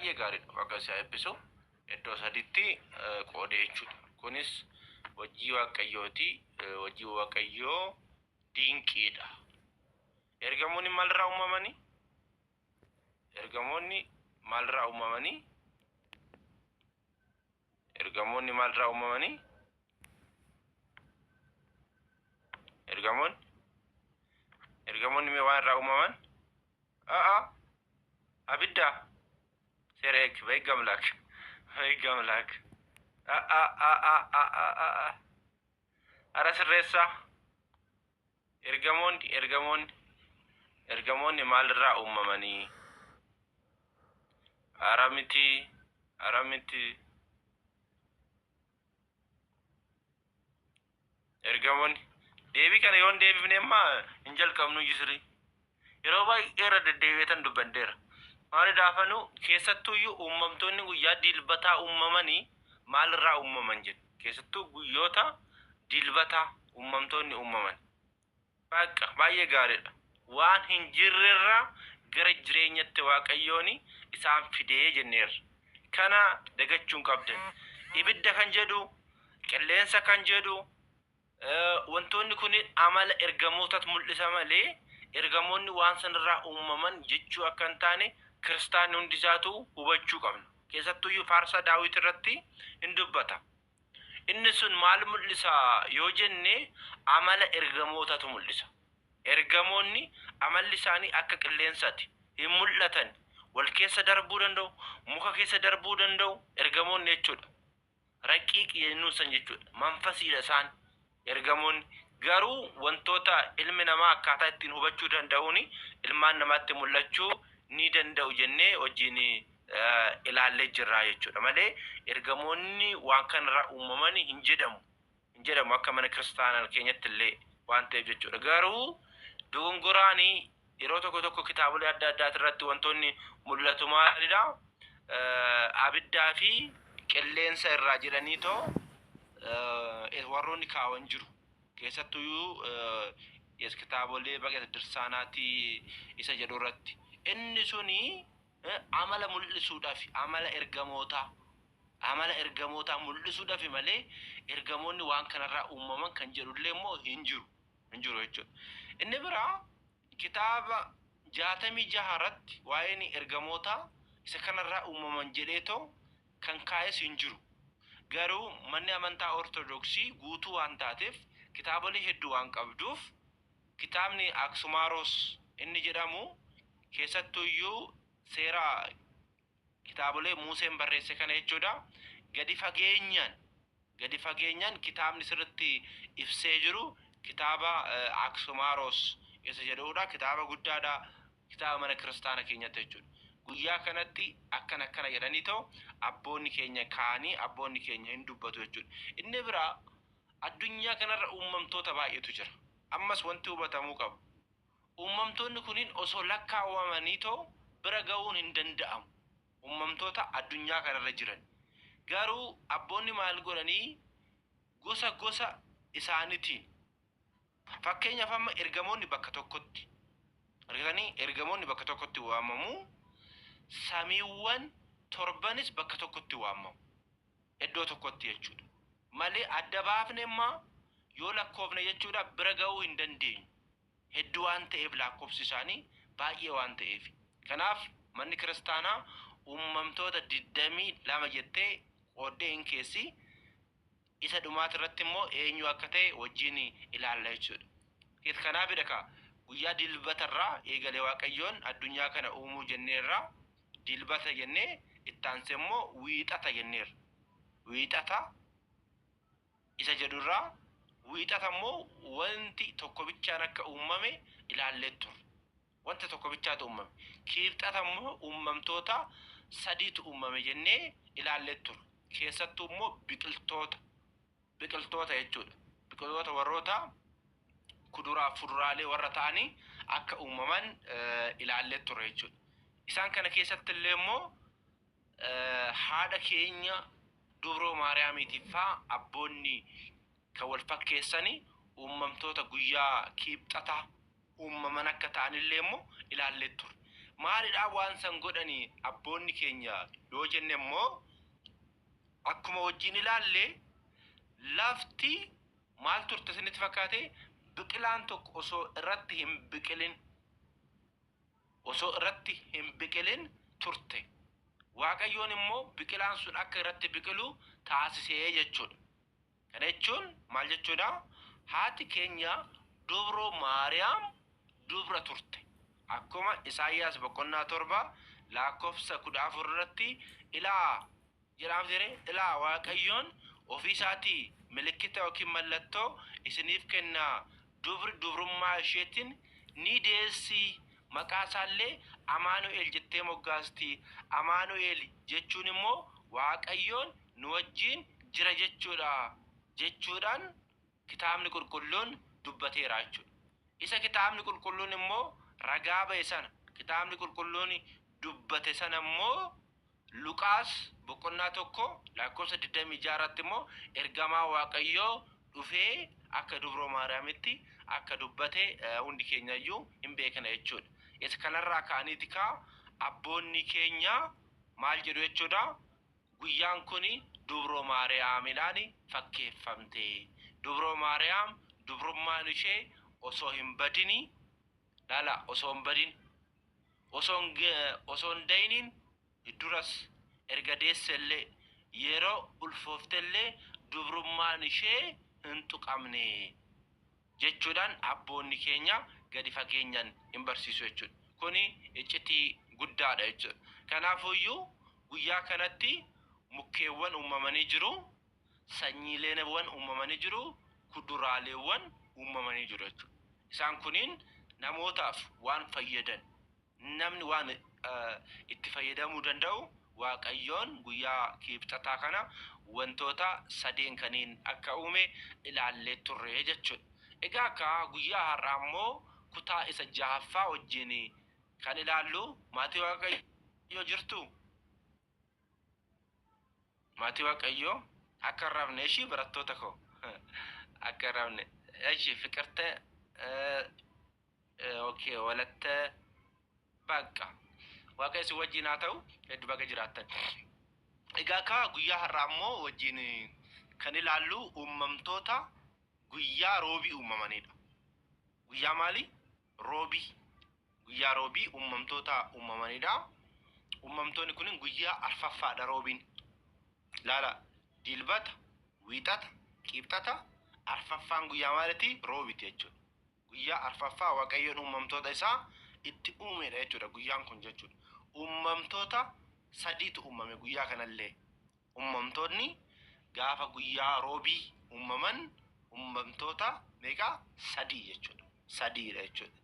Baay'ee gaariidha. Waaqa si haa eebbisu. Iddoo saditti qoodee jechuudha. Kunis hojii Waaqayyooti. Hojii Waaqayyoo dinqiidha. Ergamoonni maalirraa uumamanii? Ergamoonni maalirraa uumamanii? Ergamoonni maalirraa uumamanii? Ergamoonni? Ergamoonni mee waan irraa uumaman? A'a. Abidda. Seera eeg. በሕግ አምላክ በሕግ አምላክ A'a a'a a'a a'a. Ara sirreessaa. Ergamoonni ergamoonni ergamoonni maalirraa uumamanii? Ara miti ara miti. Ergamoonni deebii kana yoon deebifne amma hin jalqabnu jisri. Yeroo baay'ee irra deddeebi'eetan dubbadheera. Maali daafanuu keessattuuyyuu uumamtoonni guyyaa dilbataa uumamanii maalirraa uumaman jedhu. Keessattuu guyyoota dilbataa uumamtoonni uumaman. Bakka baay'ee gaariidha. Waan hin jirrerraa gara jireenyatti Waaqayyoon isaan fidee jenneerra. Kana dagachuu hin qabdan. Ibidda kan jedhu, qilleensa kan jedhu, wantoonni kun amala ergamootaatu mul'isa malee ergamoonni waan sanarraa uumaman jechuu akka hin taane kiristaanni hundi isaatu hubachuu qabna. Keessattuyyuu faarsaa Daawit irratti hin dubbata. Inni sun maal mul'isa yoo jenne amala ergamootatu mul'isa. Ergamoonni amalli isaanii akka qilleensaati. Hin mul'atan. Wal keessa darbuu danda'u, muka keessa darbuu danda'u ergamoonni jechuudha. Raqiiq jennuun san jechuudha. Manfasiidha isaan ergamoonni. Garuu wantoota ilmi namaa akkaataa ittiin hubachuu danda'uun ilmaan namaatti mul'achuu ni danda'u jennee wajjin ilaallee jirra jechuudha. Malee ergamoonni waan kanarraa uumaman hin jedhamu. Hin jedhamu akka mana kiristaanaa keenyatti illee waan ta'eef jechuudha. Garuu dogongoraan yeroo tokko tokko kitaabolee adda addaa irratti wantoonni mul'atu maalidha? Abiddaa fi qilleensa irraa jedhanii too warroonni kaawan jiru. Keessattuyyuu kitaabolee baqata dirsaanaatii isa jedhu irratti. Inni suni amala mul'isuudhaaf amala ergamootaa amala ergamootaa mul'isuudhaaf malee ergamoonni waan kanarraa uumaman kan jedhullee immoo hin jiru. Hin jiru jechuudha. Inni biraa kitaaba 66 irratti waa'een ergamootaa isa kanarraa uumaman jedheetoo kan kaa'es hin jiru. Garuu manni amantaa Ortodoksii guutuu waan taateef kitaabolee hedduu waan qabduuf kitaabni Aksumaaros inni jedhamu keessattuyyuu seera kitaabolee Museen barreesse kana jechuudha. Gadi fageenyaan gadi fageenyaan kitaabni sirriitti ibsee jiru kitaaba Aksumaaros isa jedhudha. Kitaaba guddaadha. Kitaaba mana kiristaana keenyatti jechuudha. Guyyaa kanatti akkana akkana jedhanii ta'u abboonni keenya kaanii abboonni keenya hin dubbatu jechuudha. Inni biraa addunyaa kanarra uumamtoota baay'eetu jira. Ammas wanti hubatamuu qabu. Uumamtoonni kunniin osoo lakkaawwamanii ta'u bira ga'uun hin danda'amu. Uumamtoota addunyaa kanarra jiran. Garuu abboonni maal godhanii gosa gosa isaaniitiin fakkeenyaaf amma ergamoonni bakka tokkotti argatanii ergamoonni bakka tokkotti waamamu. Samiiwwan torbanis bakka tokkotti waamamu. Iddoo tokkotti jechuudha. Malee adda baafne immoo yoo lakkoofne jechuudha bira ga'uu hin dandeenyu. Hedduu waan ta'eef lakkoofsi isaanii baay'ee waan ta'eef. Kanaaf manni kiristaanaa uumamtoota 22 jettee qooddee hin keessi isa dhumaati irratti immoo eenyu akka ta'e wajjin ilaalla jechuudha. Kanaafidha ka guyyaa dilbatarraa eegalee Waaqayyoon addunyaa kana uumuu jenneerra dilbata jennee itti aansee immoo wiixata jenneerra. Wiixata isa jedhurraa wiixata immoo wanti tokko bichaan akka uumame ilaallee turre. Wanta tokko bichaatu uumame. Kiibxata immoo uumamtoota sadiitu uumame jennee ilaallee turre. Keessattuu immoo biqiltoota. Biqiltoota jechuudha. Biqiltoota warroota kuduraa fuduraalee warra ta'anii akka uumaman ilaallee turre jechuudha. Isaan kana keessatti illee immoo haadha keenya Dubroo Maariyaamiitiif faa abboonni kan wal fakkeessanii uumamtoota guyyaa kiibxataa uumaman akka ta'anillee immoo ilaallee turre. Maalidhaa waan san godhanii abboonni keenya yoo jenne immoo, akkuma wajjin ilaalle, lafti maal turte isinitti fakkaate? Biqilaan tokko osoo irratti hin biqilin, osoo irratti hin biqilin turte. Waaqayyoon immoo biqilaan sun akka irratti biqilu taasisee jechuudha. Kana jechuun maal jechuudha? Haati keenya Dubroo Maariyaam dubra turte. Akkuma Isaayyaas boqonnaa 7 lakkoofsa 14 irratti ilaa jedhaam jire, ilaa Waaqayyoon ofii isaatii milikkita yookiin mallattoo isiniif kennaa, dubri dubrummaa isheetiin ni deessi, maqaa isaallee Amaanu'el jettee moggaasti. Amaanu'el jechuun immoo Waaqayyoon nu wajjin jira jechuudha jechuudhaan kitaabni qulqulluun dubbateera jechuudha. Isa kitaabni qulqulluun immoo ragaa ba'e sana, kitaabni qulqulluun dubbate sana immoo Luqaas boqonnaa 1 lakkoofsa 26 irratti immoo ergamaa Waaqayyoo dhufee akka Dubroo Maariyaamitti akka dubbate hundi keenya iyyuu hin beekna jechuudha. Isa kanarraa ka'aniiti kaa abboonni keenya maal jedhu jechuudha? Guyyaan kun Dubroo Maariyaamidhaan fakkeeffamte. Dubroo Maariyaam dubrummaan ishee osoo hin badini, laala, osoo hin badin, osoo hin dayiniin duras, erga deessellee, yeroo ulfooftellee dubrummaan ishee hin tuqamne jechuudhaan abboonni keenya gadi fageenyaan hin barsiisu jechuudha. Kuni iccitii guddaadha jechuudha. Kanaafuyyuu guyyaa kanatti mukkeewwan uumamanii jiru, sanyiileewwan uumamanii jiru, kuduraaleewwan uumamanii jiru jechuudha. Isaan kuniin namootaaf waan fayyadan, namni waan itti fayyadamuu danda'u, Waaqayyoon guyyaa Kiibxataa kana wantoota sadeen kaniin akka uume ilaallee turre jechuudha. Egaa akka guyyaa har'aa immoo kutaa isa jahaffaa wajjin kan ilaallu, maatii Waaqayyoo jirtu? Maatii Waaqayyoo, akka hin rafne ishii, barattoota koo, akka hin rafne ishii. Fiqirte, okay, walatte bakka Waaqayyo si wajjin haa ta'u. Hedduu baga jiraattan. Egaa akka guyyaa har'aa immoo wajjin kan ilaallu uumamtoota guyyaa Roobii uumamanidha. Guyyaa maali? Roobii. Guyyaa Roobii uumamtoota uumamanidha. Uumamtoonni kun guyyaa arfaffaadha Roobiin. Laala, Dilbata, Wiixata, Qibxata, arfaffaan guyyaa maaliti? Roobiti jechuudha. Guyyaa arfaffaa Waaqayyoon uumamtoota isaa itti uumedha jechuudha guyyaan kun jechuudha. Uumamtoota sadiitu uumame guyyaa kanallee. Uumamtoonni gaafa guyyaa Roobii uumaman uumamtoota meeqa? Sadii jechuudha. Sadiidha jechuudha.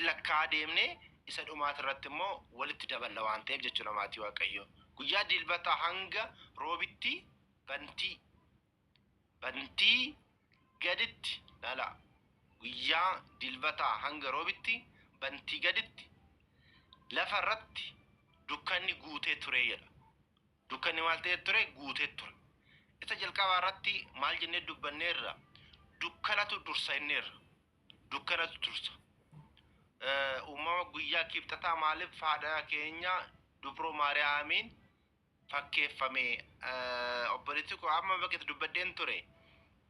Lakkaa deemnee isa dhumaati irratti immoo walitti daballa waan ta'eef jechuudha, maatii Waaqayyoo. Guyyaa Dilbataa hanga Roobitti bantii gaditti, laala, guyyaa Dilbataa hanga Roobitti bantii gaditti lafa irratti dukkanni guutee ture jedha. Dukkanni maal ta'ee ture? Guutee ture. Isa jalqabaa irratti maal jennee dubbanneerra? Dukkanatu dursa inneerra. Dukkanatu dursa. Uumama guyyaa Kibxataa maaliif haadha keenya Dubroo Maariyaamiin fakkeeffame? Obboleettii koo, amma bakka itti dubbadheen ture.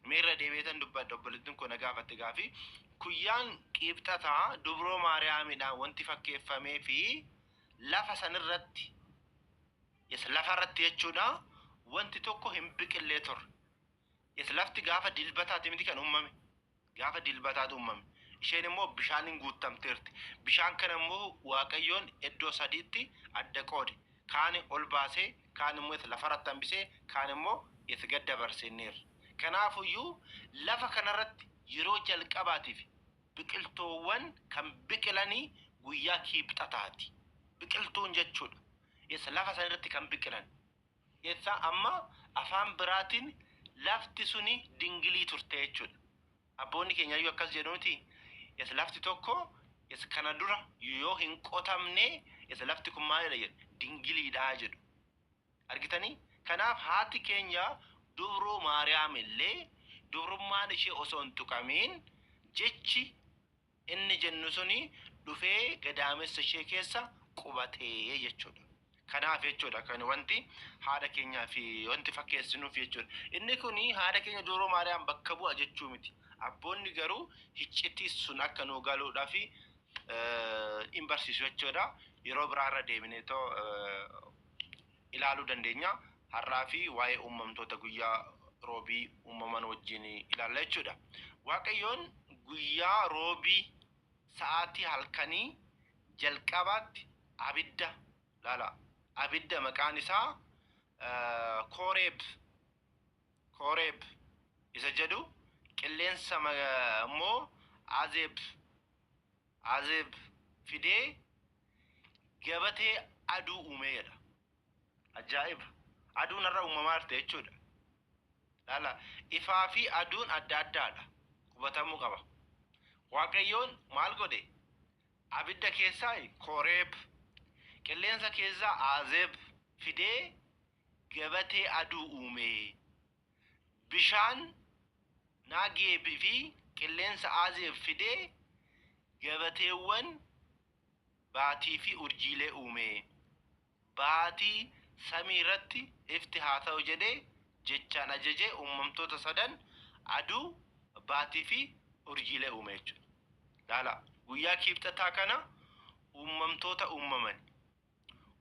Miirra deebi'eetan dubbadha, obboleettiin koo na gaafatte gaafi. Guyyaan Kibxataa Dubroo Maariyaamiidhaan wanti fakkeeffamee fi lafa sanirratti, yes, lafa irratti jechuudha, wanti tokko hin biqillee ture. Yes, lafti gaafa Dilbataati miti kan uumame? Gaafa Dilbataatu uumame. Isheen immoo bishaaniin guutamteerti. Bishaan kana immoo Waaqayyoon iddoo sadiitti adda qoode. Kaan ol baasee, kaan immoo lafarratti hambisee, kaan immoo itti gad dabarseneerra. Kanaafuyyuu lafa kanarratti yeroo jalqabaatiif biqiltoowwan kan biqilanii guyyaa Kiibxataati. Biqiltuun jechuudha. Yes, lafa sanarratti kan biqilan. Yes, amma afaan biraatiin lafti suni dingilii turte jechuudha. Abboonni keenya iyyuu akkas jedhu miti? Yes, lafti tokko, yes, kana dura yoo hin qotamne, yes, lafti kun maalidha jedhu? Dingiliidha jedhu. Argitanii? Kanaaf haati keenya Dubroo Maariyaam illee dubrummaan ishee osoo hin tuqamiin jechi inni jennu suni dhufee gadaamessa ishee keessa qubatee jechuudha. Kanaaf jechuudha kan wanti haadha keenyaa fi wanti fakkeessinuuf jechuudha. Inni kun haadha keenya Dubroo Maariyaam bakka bu'a jechuu miti. Abboonni garuu iccitii sun akka nu galuudhaaf hin barsiisu jechuudha. Yeroo biraarra deebinee too ilaaluu dandeenya. Har'aa fi waa'ee uumamtoota guyyaa roobii uumaman wajjin ilaalla jechuudha. Waaqayyoon guyyaa roobii sa'aatii halkanii jalqabaatti abidda laala abidda maqaan isaa Kooreeb Kooreeb isa jedhu, qilleensa immoo Azeeb Azeeb fidee gabatee aduu uumee jedha. Ajaa'iba! Aduun har'a uumamaa jirti jechuudha. Laala, ifaa fi aduun adda addaadha. Hubatamuu qaba. Waaqayyoon maal godhe? Abidda keessaa Kooreeb, qilleensa keessaa Azeeb fidee gabatee aduu uume. Bishaan Naageeb fi qilleensa Azeeb fidee gabateewwan baatii fi urjiilee uume. Baatii samii irratti ifti haa ta'u jedhee jechaan ajajee uumamtoota sadan aduu, baatii fi urjiilee uume jechuudha. Laala, guyyaa Kibxataa kana uumamtoota uumaman.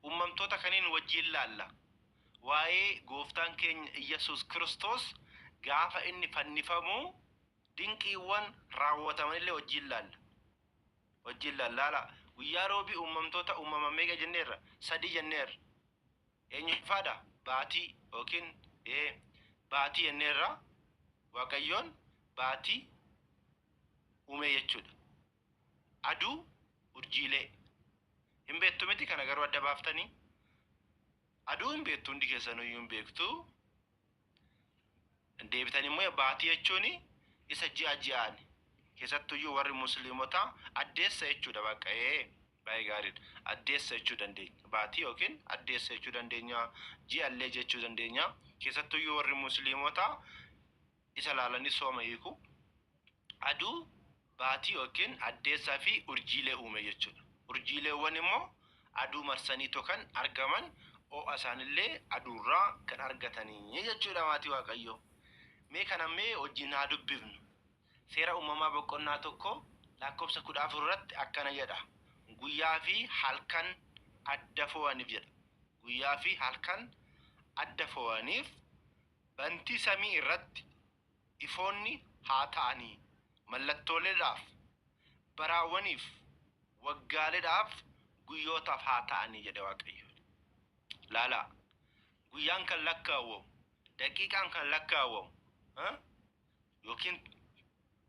Uumamtoota kaniin wajjin laalla. Waa'ee gooftaan keenya Iyyasuus Kiristoos gaafa inni fannifamu dinqiiwwan raawwatamanillee wajjin laalla. Wajjin laalla. Laala, guyyaa roobii uumamtoota uumaman meeqa jenneerra? Sadii jenneerra. Eenyufaadha? Baatii yookiin baatii jenneerra. Waaqayyoon baatii uume jechuudha. Aduu, urjiilee. Hin beektu miti kana garuu adda baaftanii? Aduu hin beektu, hundi keessanuyyuu hin beektu. Deebitan immoo baatii jechuun isa ji'a ji'aan keessattuyyuu warri musliimotaa addeessa jechuudha bakka baay'ee gaariidha. Addeessa jechuu dandeenya. Baatii yookiin addeessa jechuu dandeenya. Ji'allee jechuu dandeenya. Keessattuyyuu warri musliimotaa isa laalanii sooma hiiku. Aduu, baatii yookiin addeessaa fi urjiilee uume jechuudha. Urjiileewwan immoo aduu marsaniitoo kan argaman, ho'a isaanillee aduurraa kan argatanii jechuudha maatii Waaqayyoo. Mee kana mee wajjin haa dubbifnu. Seera Uumamaa boqonnaa 1 lakkoofsa 14 irratti akkana jedha. Guyyaa fi halkan adda fo'aniif jedha. Guyyaa fi halkan adda fo'aniif bantii samii irratti ifoonni haa ta'anii, mallattooleedhaaf, baraawwaniif, waggaaleedhaaf, guyyootaaf haa ta'anii jedhe Waaqayyo. Laalaa, guyyaan kan lakkaawwamu, daqiiqaan kan lakkaawwamu, yookiin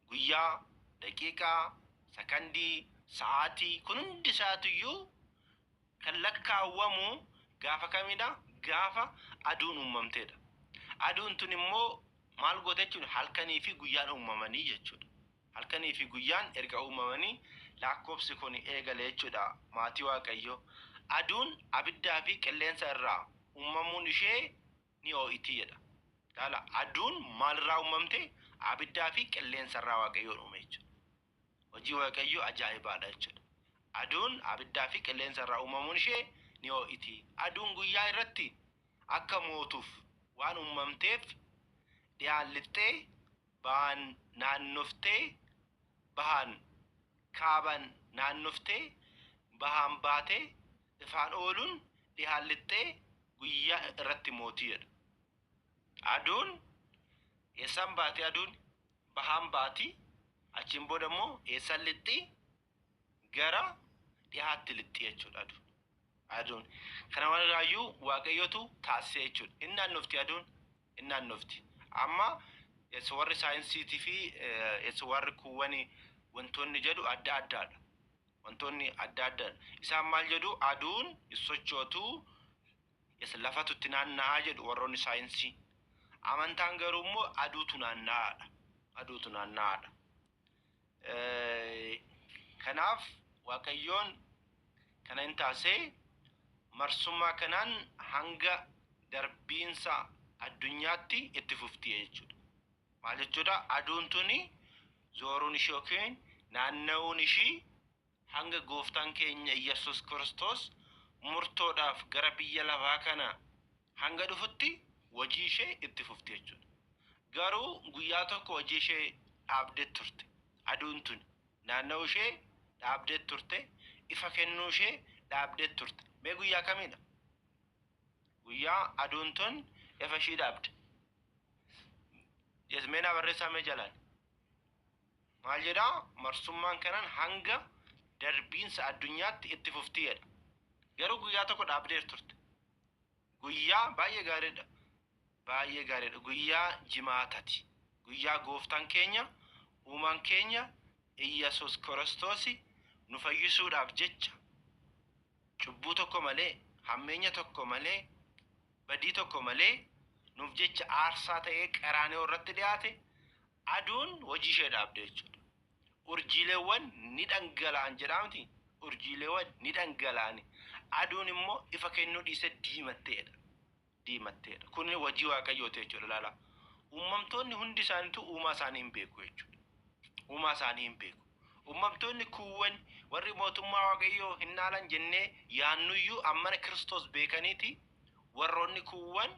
guyyaa, daqiiqaa, sakandii, sa'aatii kun hundi isaatiyyuu kan lakkaawwamu gaafa kamidha? Gaafa aduun uumamteedha. Aduun tun immoo maal goote jechuudha? Halkanii fi guyyaan uumamanii jechuudha. Halkanii fi guyyaan erga uumamanii lakkoofsi kun eegale jechuudha maatii Waaqayyoo. Aduun abiddaa fi qilleensa irraa uumamuun ishee ni ho'iti jedha. Laala, aduun maalirraa uumamte? Abiddaa fi qilleensa irraa Waaqayyoon uume jechuudha. Hojii Waaqayyoo ajaa'ibaadha jechuudha. Aduun abiddaa fi qilleensa irraa uumamuun ishee ni ho'iti. Aduun guyyaa irratti akka mootuuf waan uumamteef dhihaan lixxee bahan naannoftee bahan kaaban naannoftee bahaan baatee ifaan ooluun dhihaan lixxee guyyaa irratti mootii jedha. Aduun eessaan baatee? Aduun bahaan baatii, achiin booda immoo eessaan lixxii? Gara dhihaatti lixxii jechuudha aduun. Aduun kana walirraayyuu Waaqayyotu taasisee jechuudha. Inni naannofti, aduun inni naannofti. Amma warri saayinsiitii fi warri kuuwwan wantoonni jedhu adda addaadha. Wantoonni adda addaadha. Isaan maal jedhu? Aduun hin sochootu, lafatu itti naanna'aa jedhu warroonni saayinsii. Amantaan garuu immoo aduutu naanna'aadha. Aduutu naanna'aadha. Kanaaf Waaqayyoon kana hin taasee marsummaa kanaan hanga darbiinsa addunyaatti itti fufti jechuudha. Maal jechuudha? Aduun tuni zooruun ishii yookiin naanna'uun ishii hanga gooftaan keenya Iyyasuus Kiristoos Murtoodhaaf gara biyya lafaa kana hanga dhufutti hojii ishee itti fufti jechuudha. Garuu guyyaa tokko hojii ishee dhaabdee turte. Aduun tun naanna'uu ishee dhaabdee turte. Ifa kennuu ishee dhaabdee turte. Mee guyyaa kamiidha? Guyyaa aduun tun ifa ishii dhaabde. Yes, mee naa barreessaa mee jalaan. Maal jedhaa? Marsummaan kanan hanga darbiinsa addunyaatti itti fufti jedha. Garuu guyyaa tokko dhaabdee turte. Guyyaa baay'ee gaariidha. Baay'ee gaariidha. Guyyaa Jimaatati. Guyyaa Gooftaan keenya, uumaan keenya Iyyasuus Kiristoos nu fayyisuudhaaf jecha cubbuu tokko malee, hammeenya tokko malee, badii tokko malee nuuf jecha aarsaa ta'ee Qaraaniyoo irratti dhiyaate, aduun hojii ishee dhaabde jechuudha. Urjiileewwan ni dhangala'an jedhaa miti? Urjiileewwan ni dhangala'ani. Aduun immoo ifa kennuu dhiisee diimatteedha. Diimatteedha. Kun hojii Waaqayyooti jechuudha ilaala. Uumamtoonni hundi isaaniitu uumaa isaanii hin beeku jechuudha. Uumaa isaanii hin beeku. Uumamtoonni kuuwwan warri mootummaa Waaqayyoo hin dhaalan jennee yaannuyyuu ammana Kiristoos beekaniiti, warroonni kuuwwan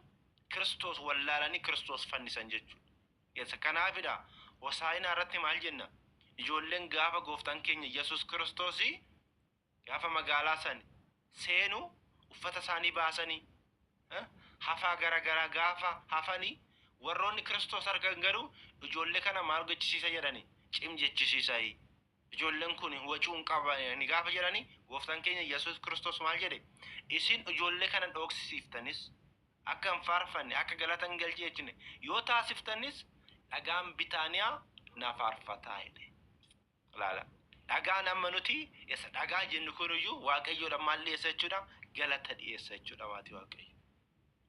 Kiristoos wallaalanii Kiristoos fannisan jechuudha. Yes, kanaafidha Hosaayinaa irratti maal jenna? Ijoolleen gaafa Gooftaan keenya Yesuus Kiristoos gaafa magaalaa san seenu uffata isaanii baasanii hafaa gara garaa gaafa hafanii, warroonni Kiristoos argan garuu ijoollee kana maal gochisiisa jedhani? Cim jechisiisa. Ijoolleen kun wacuu hin qaban gaafa jedhani, Gooftaan keenya Yesuus Kiristoos maal jedhe? Isin ijoollee kana dhooksisiiftanis, akka hin faarfanne, akka galata hin galchine yoo taasiftanis, dhagaan Bitaaniyaa na faarfataa jedhe. Laala. Dhagaan amma nuti isa dhagaa jennu kuniyyuu Waaqayyoodha maal dhiyeessa jechuudha? Galata dhiyeessa jechuudha, maatii Waaqayyo.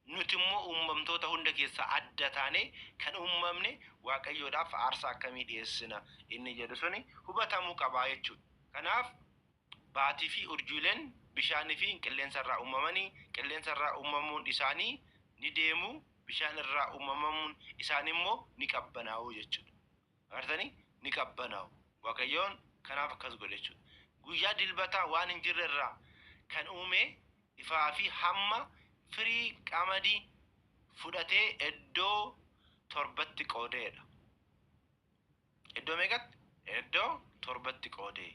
Nuti immoo uumamtoota hunda keessaa adda taanee kan uumamne Waaqayyoodhaaf aarsaa akkamii dhiyeessina inni jedhu suni hubatamuu qabaa jechuudha. Kanaaf baatii fi urjiileen bishaanii fi qilleensa irraa uumamanii, qilleensa irraa uumamuun isaanii ni deemu, bishaan irraa uumamamuun isaanii immoo ni qabbanaa'u jechuudha. Agartanii, ni qabbanaa'u. Waaqayyoon kanaaf akkas godhe jechuudha. Guyyaa Dilbataa waan hin jirre irraa kan uume ifaa fi hamma firii qamadii fudhatee iddoo torbatti qoodeedha. Iddoo meeqatti? Iddoo torbatti qoodee.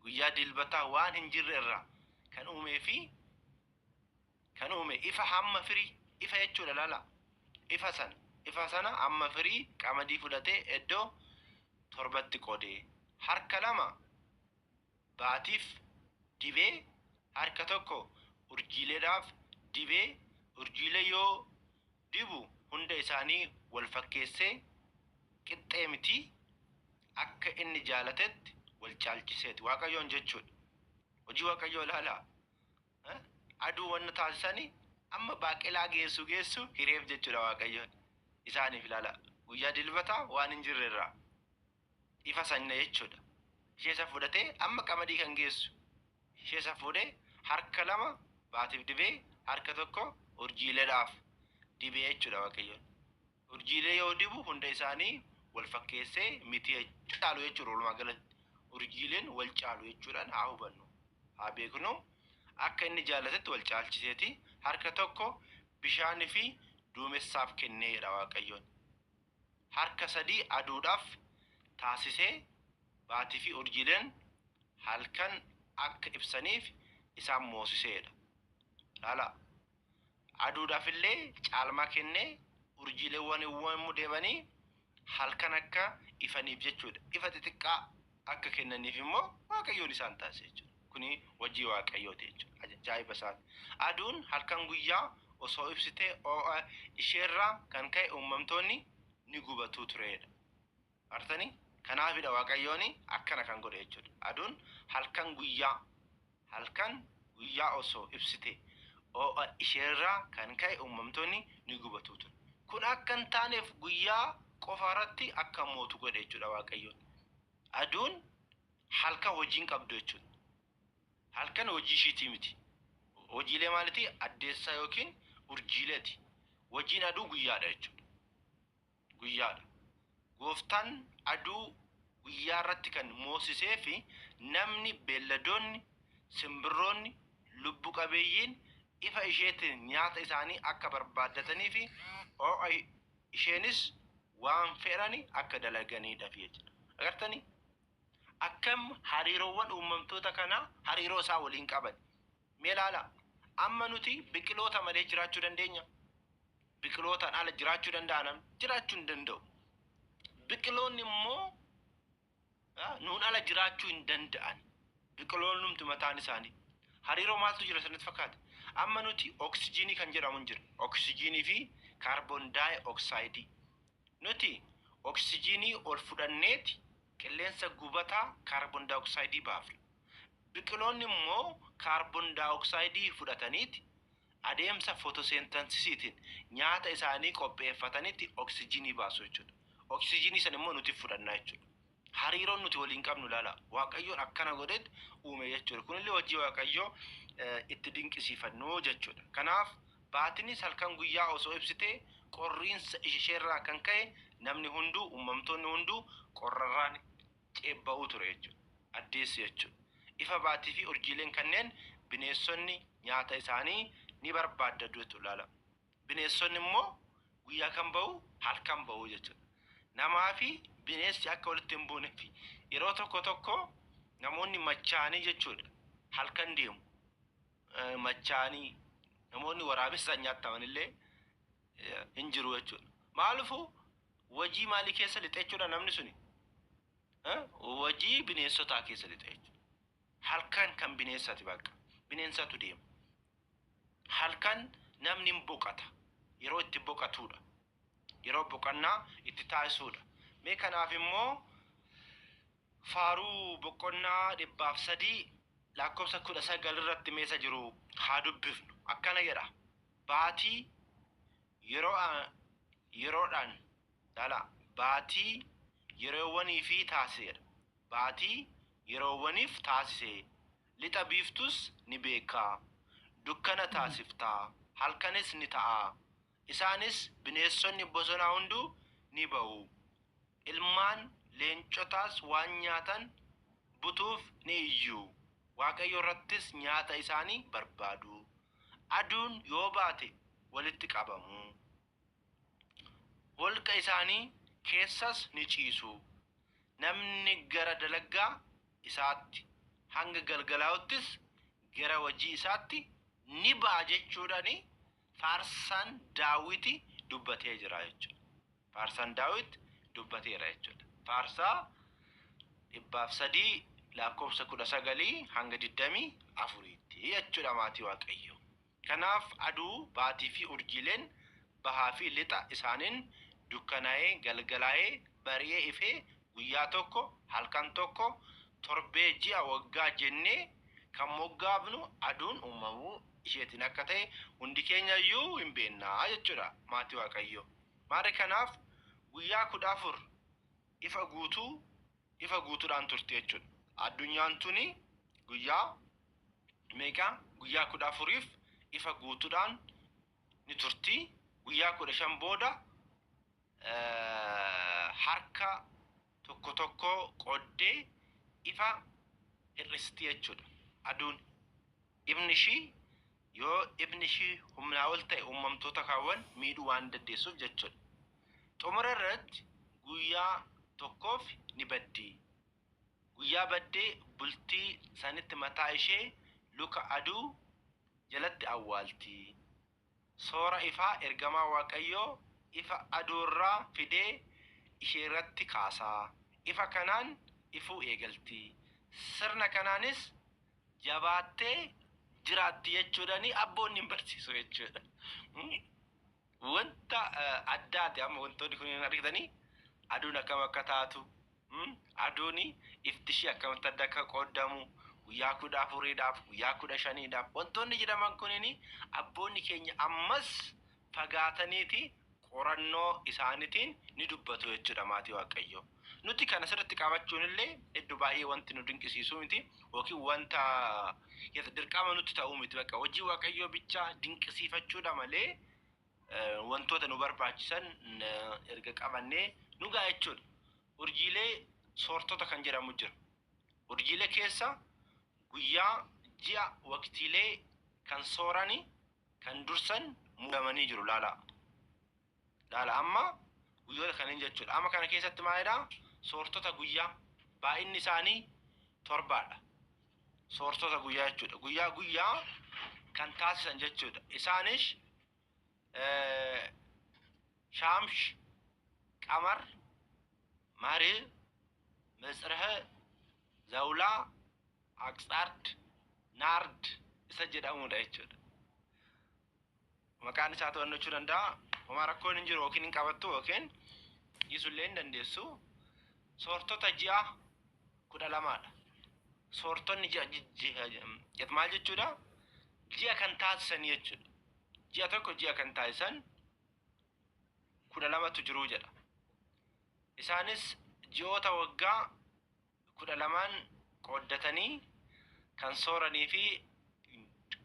Guyyaa Dilbataa waan hin jirre irraa kan uumee fi kan uume ifa hamma firii, ifa jechuudha laala. Ifa sana hamma firii qamadii fudhatee iddoo torbatti qoodee, harka lama baatiif dibee, harka tokko urjiileedhaaf dibee, urjiilee yoo dibu hunda isaanii wal fakkeessee qixxee miti, akka inni jaalatetti wal caalchiseeti Waaqayyoon jechuudha. Hojii Waaqayyoo ilaalaa. Aduu wanna taasisanii amma baaqelaa geessu geessu hireef jechuudha Waaqayyoon. Isaaniif ilaala. Guyyaa Dilbataa waan hin jirre irraa ifa sanna jechuudha. Ishee isa fudhatee amma qamadii kan geessu. Ishee isa fuudhee harka lama baatiif dibee, harka tokko urjiileedhaaf dibee jechuudha Waaqayyoon. Urjiilee yoo dibu hunda isaanii wal fakkeessee miti, caalu jechuudha walumaa galatti. Urjiileen wal caalu jechuudhaan haa hubannu. Haa beeknu, akka inni jaalatetti wal caalchiseeti harka tokko bishaanii fi duumessaaf kenneedha Waaqayyoon. Harka sadii aduudhaaf taasisee baatii fi urjiileen halkan akka ibsaniif isaan moosiseedha. Laala. Aduudhaaf illee caalmaa kennee, urjiileewwan immoo deemanii halkan akka ifaniif jechuudha. Ifa xixiqqaa akka kennaniif immoo Waaqayyoon isaan taasise jechuudha. Kuni hojii Waaqayyooti jechuudha. Ajaa'iba isaati. Aduun halkan guyyaa osoo ibsitee oo'a isheerraa kan ka'e uumamtoonni ni gubatuu tureedha. Artanii, kanaafidha Waaqayyoon akkana kan godhe jechuudha. Aduun halkan guyyaa osoo ibsite oo'a isheerraa kan ka'e uumamtoonni ni gubatuu ture. Kun akka hin taaneef guyyaa qofa irratti akka mootu godhe jechuudha Waaqayyoon. Aduun halkan hojii hin qabdu jechuudha. Halkan hojii ishiitii miti. Hojiilee maalitii? Addeessaa yookiin urjiileeti. Hojiin aduu guyyaadha jechuudha. Guyyaadha. Gooftaan aduu guyyaa irratti kan moosisee fi namni, beelladoonni, simbirroonni, Lubbu qabeeyyiin ifa isheetiin nyaata isaanii akka barbaaddatanii fi ho'a isheenis waan fedhani akka dalaganiidhaaf jechuudha. Agartanii? Akkam hariiroowwan uumamtoota kanaa hariiroo isaa waliin qaban. Mee ilaala. Amma nuti biqiloota malee jiraachuu dandeenya? Biqilootaan ala jiraachuu danda'a namni? Jiraachuu hin danda'u. Biqiloonni immoo nuun ala jiraachuu hin danda'an. Biqiloonnumti mataan isaanii. Hariiroo maaltu jira isinitti fakkaata? Amma nuti oksijiinii kan jedhamu hin jira. Oksijiinii fi kaarboon daayi. Nuti oksijiinii ol fudhanneeti qilleensa gubataa kaarboon daayoksayidii baafna. Biqiloonni immoo kaarboon daayoksayidii fudhataniiti adeemsa fotoseentensisiitiin nyaata isaanii qopheeffatanitti oksijiinii baasu jechuudha. Oksijiinii sana immoo nuti fudhannaa jechuudha. Hariiroon nuti waliin qabnu ilaala. Waaqayyoon akkana godheet uume jechuudha. Kunillee hojii Waaqayyoo itti dinqisiifannu jechuudha. Kanaaf baatinis halkan guyyaa osoo ibsitee qorriinsa isheerraa kan ka'e namni hunduu, uumamtoonni hunduu qorrarraan ceebba'uu ture jechuudha. Addeessi jechuudha. Ifa baatii fi urjiileen kanneen bineensonni nyaata isaanii ni barbaaddatu jechuudha. Ilaala. Bineensonni immoo guyyaa kan ba'u, halkan ba'u jechuudha. Namaa fi bineensi akka walitti hin buuneef yeroo tokko tokko namoonni machaanii jechuudha halkan deemu. Machaanii namoonni waraabessaan nyaataman illee hin jiru jechuudha. Maaliifuu wajii maalii keessa lixe jechuudha namni suni? Wajii bineensotaa keessa lixe jechuudha. Halkan kan bineensati bakka. Bineensatu deema. Halkan namni hin boqata. Yeroo itti boqatudha. Yeroo boqonnaa itti taasisuudha. Mee kanaaf immoo Faaruu boqonnaa 103 lakkoofsa 19 irratti meesa jiru haa dubbifnu. Akkana jedha. Baatii yeroo yeroodhaan laala, baatii yeroowwanii fi taasise jedha. Baatii yeroowwaniif taasise. Lixa biiftus ni beeka. Dukkana taasifta, halkanis ni ta'a. Isaanis bineensonni bosonaa hunduu ni ba'u. Ilmaan leencotaas waan nyaatan butuuf ni iyyu. Waaqayyo irrattis nyaata isaanii barbaadu. Aduun yoo baate walitti qabamu. Holqa isaanii keessas ni ciisu. Namni gara dalagaa isaatti, hanga galgalaa'uttis gara hojii isaatti ni ba'a jechuudhaan faarsaan Daawiti dubbatee jira jechuudha. Faarsaan Daawit dubbateera jechuudha. Faarsaa 103 lakkoofsa 19 hanga 24tti jechuudha, maatii Waaqayyoo. Kanaaf aduu, baatii fi urjiileen bahaa fi lixa isaaniin dukkanaa'ee, galgalaa'ee, bari'ee, ifee, guyyaa tokko, halkan tokko, torbee, ji'a, waggaa jennee kan moggaafnu aduun uumamuu isheetiin akka ta'e hundi keenya iyyuu hin beennaa jechuudha, maatii Waaqayyoo. Maarree kanaaf guyyaa 14 ifa guutuu, ifa guutuudhaan turte jechuudha. Addunyaan tuni guyyaa meeqa? Guyyaa 14f ifa guutuudhaan ni turti. Guyyaa 15 booda harka tokko tokko qooddee ifa hir'isti jechuudha. Aduun ifni ishii, yoo ifni ishii humnaa ol ta'e, uumamtoota kaawwan miidhuu waan dandeessuuf jechuudha. Xumura irratti guyyaa tokkoof ni baddi. Guyyaa baddee bultii sanitti mataa ishee luka aduu jalatti awwaalti. Soora ifaa ergamaa Waaqayyoo ifa aduurraa fidee isheerratti kaasaa. Ifa kanaan ifuu eegalti. Sirna kanaanis jabaattee jiraatti jechuudhaani abboonni hin barsiisu jechuudha. Wanta addaati amma wantoonni kun argitanii, aduun akkam akka taatu, aduun ifti ishee akkamitti adda akka qoodamu, guyyaa 14dhaaf, guyyaa 15dhaaf wantoonni jedhaman kunini abboonni keenya ammas fagaataniiti qorannoo isaaniitiin ni dubbatu jechuudha, maatii Waaqayyoo. Nuti kana sirriitti qabachuun illee iddoo baay'ee wanti nu dinqisiisu miti yookiin wanta dirqama nutti ta'uu miti. Bakka hojii Waaqayyoo bichaa dinqisiifachuudha malee wantoota nu barbaachisan erga qabannee nu ga'a jechuudha. Urjiilee soortota kan jedhamu jira. Urjiilee keessa guyyaa, ji'a, waqtiilee kan soorani kan dursan muudamanii jiru. Laala laala, amma guyyoota kanneen jechuudha. Amma kana keessatti maalidha? Soortota guyyaa baay'inni isaanii torbaadha. Soortota guyyaa jechuudha. Guyyaa guyyaa kan taasisan jechuudha. Isaanis Shaamsh, Qamar, Marii, Mitsirhe, Zawlaa, Aqsaard, Naard isa jedhamudha jechuudha. Maqaan isaa to'annachuu danda'a. Homaa rakkoon hin jiru, yookiin hin qabattu yookiin dhiisullee hin dandeessu. Soortota ji'a 12dha. Soortonni ji'a maal jechuudha? Ji'a kan taasisan jechuudha. Ji'a tokko ji'a kan taasisan 12tu jiru jedha. Isaanis ji'oota waggaa 12n qooddatanii kan sooranii fi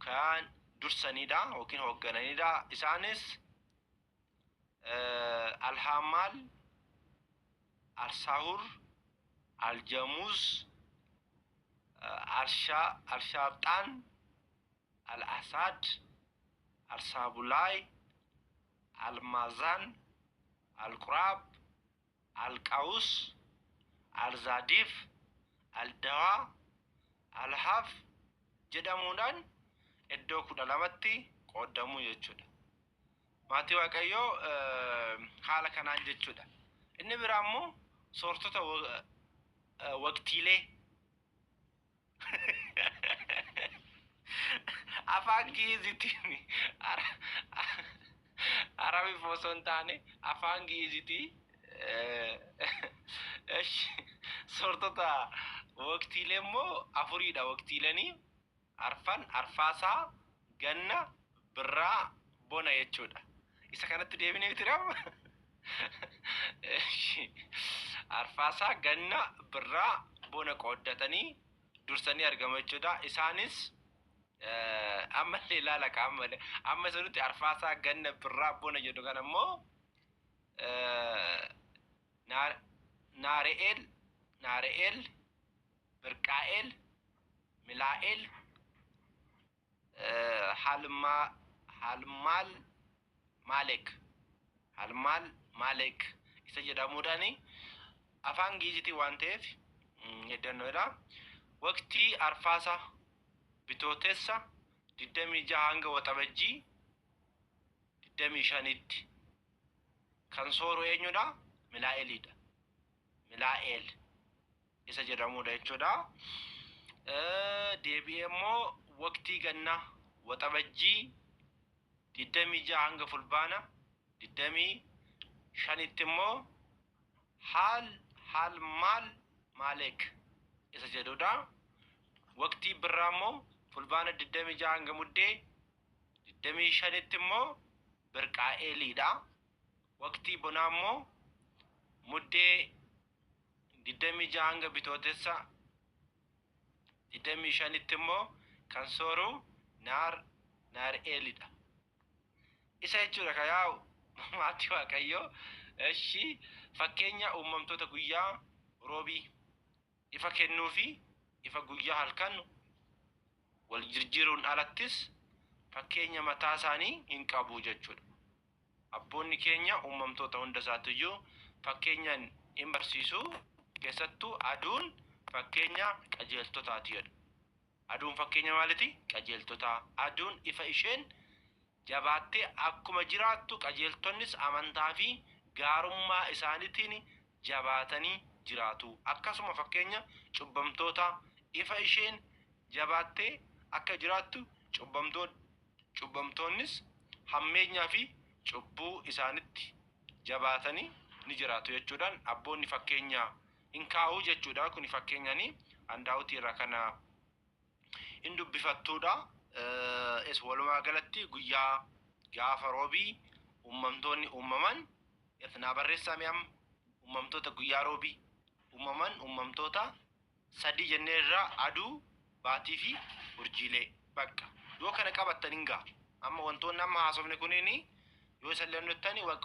kan dursanidha yookiin hooggananidha. Isaanis Alhaamaal, Alsaahur, Aljamuuz, Alshaabxaan, Al-Asaad, Alsaabulaay, Almaazaan, Alquraab, Alqawus, Alzaadiif, Aldawaa, Alhaaf jedhamuudhaan iddoo 12tti qoodamuu jechuudha. Maatii Waaqayyoo, haala kanaan jechuudha. Inni biraa immoo soortota waqtiilee afaan Gi'izitiin, Arabiif osoo hin taane afaan Gi'izitii. Soortota waqtiilee immoo afuriidha. Waqtiileeni arfan: arfaasaa, ganna, birraa, bona jechuudha. Isa kanatti deebinee miti rama. Arfaasaa, ganna, birraa, bona qooddatanii dursanii argamu jechuudha. Isaanis ammallee ilaala kaammalee amma isa nuti arfaasaa, ganna, birraa, bona jedhu kana immoo Naare'eel, Naare'eel, Birqaa'eel, Milaa'eel, Halmaal Maalek, Halmaal Maalek isa jedhamuudhaan afaan Giizitii waan ta'eef heddannoodha. Waqtii arfaasaa Bitootessa 26 hanga Waxabajjii 25tti kan sooru eenyudha? Milaa'eliidha. Milaa'el isa jedhamudha jechuudha. Deebi'ee immoo waqtii gannaa Waxabajjii 26 hanga Fulbaana 25tti immoo Haal Halmaal Maalek isa jedhudha. Waqtii birraa immoo Fulbaana 26 hanga Muddee 25tti immoo Birqaa'eeliidha. Waqtii bonaa immoo Muddee 26 hanga Bitootessa 25tti immoo kan sooru Naar'eelidha. Isa jechuudha kan yaa'u, maatii Waaqayyoo. Eshi, fakkeenya uumamtoota guyyaa roobii ifa kennuu fi ifa guyyaa halkan wal jirjiiruun alattis fakkeenya mataa isaanii hin qabu jechuudha. Abboonni keenya uumamtoota hunda isaatiyyuu fakkeenyaan hin barsiisu, keessattuu aduun fakkeenya qajeeltotaati jedhu. Aduun fakkeenya maaliti? Qajeeltotaa. Aduun ifa isheen jabaattee akkuma jiraattu, qajeeltonnis amantaa fi gaarummaa isaaniitiin jabaatanii jiraatu. Akkasuma fakkeenya cubbamtootaa ifa isheen jabaattee akka jiraattu, cubbamtoonnis hammeenyaa fi cubbuu isaanitti jabaatanii ni jiraatu jechuudhaan abboonni fakkeenya hin kaa'u jechuudha. Kuni fakkeenyani handaa'utii irraa kana hin dubbifattuudha. Es walumaa galatti guyyaa gaafa roobii uumamtoonni uumaman naa barreessaa amma uumamtoota guyyaa roobii uumaman uumamtoota sadii jennee irraa: aduu, baatii fi urjiilee. Bakka yoo kana qabattan hin ga'a. Amma wantoonni amma haasofne kunniin yoo isa illee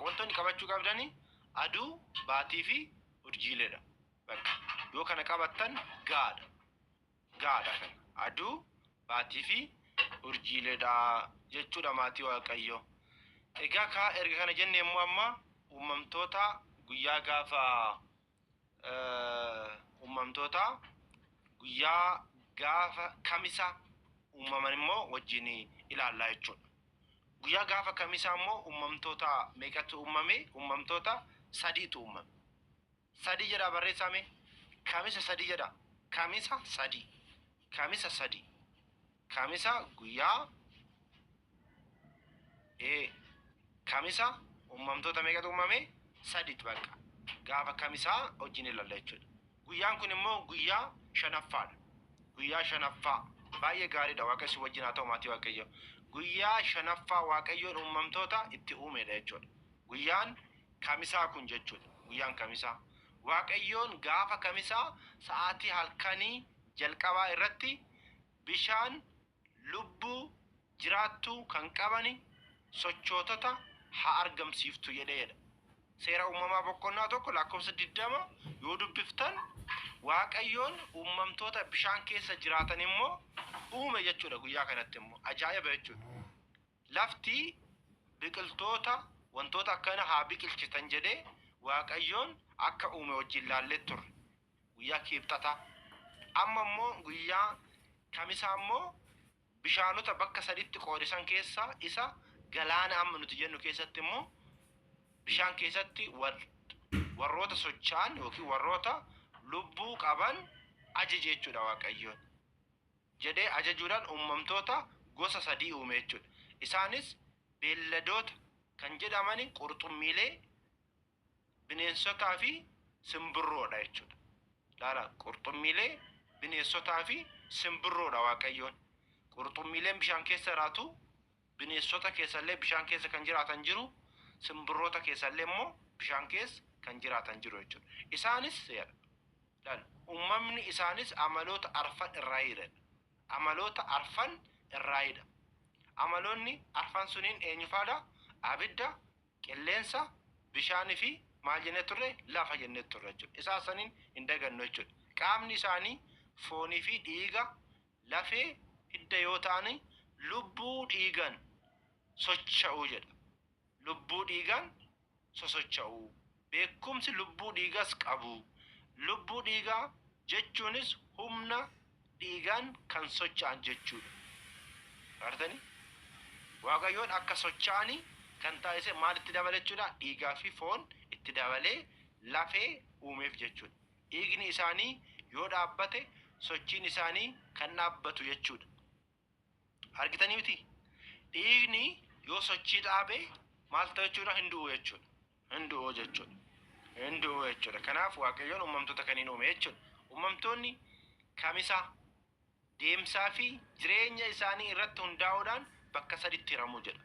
wantoonni qabachuu qabdani aduu, baatii fi urjiileedha. Bakka yoo kana qabattan gahaadha. Gahaadha kana. Aduu, baatii fi Urjiileedha jechuudha maatii Waaqayyoo. Egaa kaa erga kana jenne immoo amma uumamtoota guyyaa gaafa uumamtoota guyyaa gaafa kamisa uumaman immoo wajjin ilaallaa jechuudha. Guyyaa gaafa kamisaa immoo uumamtoota meeqatu uumame? Uumamtoota sadiitu uumame. Sadii jedha barreessame. Kamisa sadii jedha. Kamisa sadii. Kamisa sadii. Kamisa guyyaa kamisa uumamtoota meeqatu uumame? Sadiitu bakka. Gaafa kamisaa wajjin ilaalla jechuudha. Guyyaan kun immoo guyyaa shanaffaadha. Guyyaa shanaffaa. Baay'ee gaariidha. Waaqayyo si wajjin haa ta'u maatii Waaqayyo. Guyyaa shanaffaa Waaqayyoon uumamtoota itti uumedha jechuudha. Guyyaan kamisaa kun jechuudha. Guyyaan kamisaa. Waaqayyoon gaafa kamisaa sa'aatii halkanii jalqabaa irratti bishaan lubbuu jiraattuu kan qabani sochootota haa argamsiiftu jedheedha. Seera uumamaa boqonnaa 1 lakkoofsa 20 yoo dubbiftan Waaqayyoon uumamtoota bishaan keessa jiraatan immoo uume jechuudha guyyaa kanatti immoo ajaa'iba jechuudha. Lafti biqiltoota wantoota akkana haa biqilchitan jedhee Waaqayyoon akka uume wajjin laallee turre guyyaa kiibxataa. Amma immoo guyyaa kamisaa immoo bishaanota bakka saditti qoodisan keessaa isa galaana amma nuti jennu keessatti immoo bishaan keessatti warroota socho'an yookiin warroota lubbuu qaban ajaje jechuudha Waaqayyoon. Jedhee ajajuudhaan uumamtoota gosa sadii uume jechuudha. Isaanis beelladoota kan jedhamani qurxummiilee, bineensotaa fi simbirroodha jechuudha. Laala qurxummiilee, bineensotaa fi simbirroodha Waaqayyoon. Qurxummiileen bishaan keessa jiraatu, bineensota keessallee bishaan keessa kan jiraatan jiru, simbirroota keessallee immoo bishaan keessa kan jiraatan jiru jechuudha. Isaanis seera. Laala uumamni isaanis amaloota arfan irraayidha. Amaloota arfan irraayidha. Amaloonni arfan suniin eenyufaadha? Abidda, qilleensa, bishaanii fi maal jennee turre? Lafa jennee turre jechuudha. Isaan saniin hin dagannu jechuudha. Qaamni isaanii foonii fi dhiiga, lafee, hidda yoo ta'an lubbuu dhiigan socho'u jedha. Lubbuu dhiigan sosocho'u. Beekumsi lubbuu dhiigas qabu. Lubbuu dhiigaa jechuunis humna dhiigaan kan socho'an jechuudha. Argitanii? Waaqayyoon akka socho'anii kan taasise maal itti dabale jechuudha? Dhiigaa fi foon itti dabalee lafee uumeef jechuudha. Dhiigni isaanii yoo dhaabbate sochiin isaanii kan dhaabbatu jechuudha. Argitanii miti? Dhiigni yoo sochii dhaabe maal ta'u jechuudha? Hin du'u jechuudha. Hin du'u jechuudha. Hin du'u jechuudha. Kanaaf Waaqayyoon uumamtoota kaniin uume jechuudha. Uumamtoonni kamisaa deemsaa fi jireenya isaanii irratti hundaa'uudhaan bakka saditti hiramu jedha.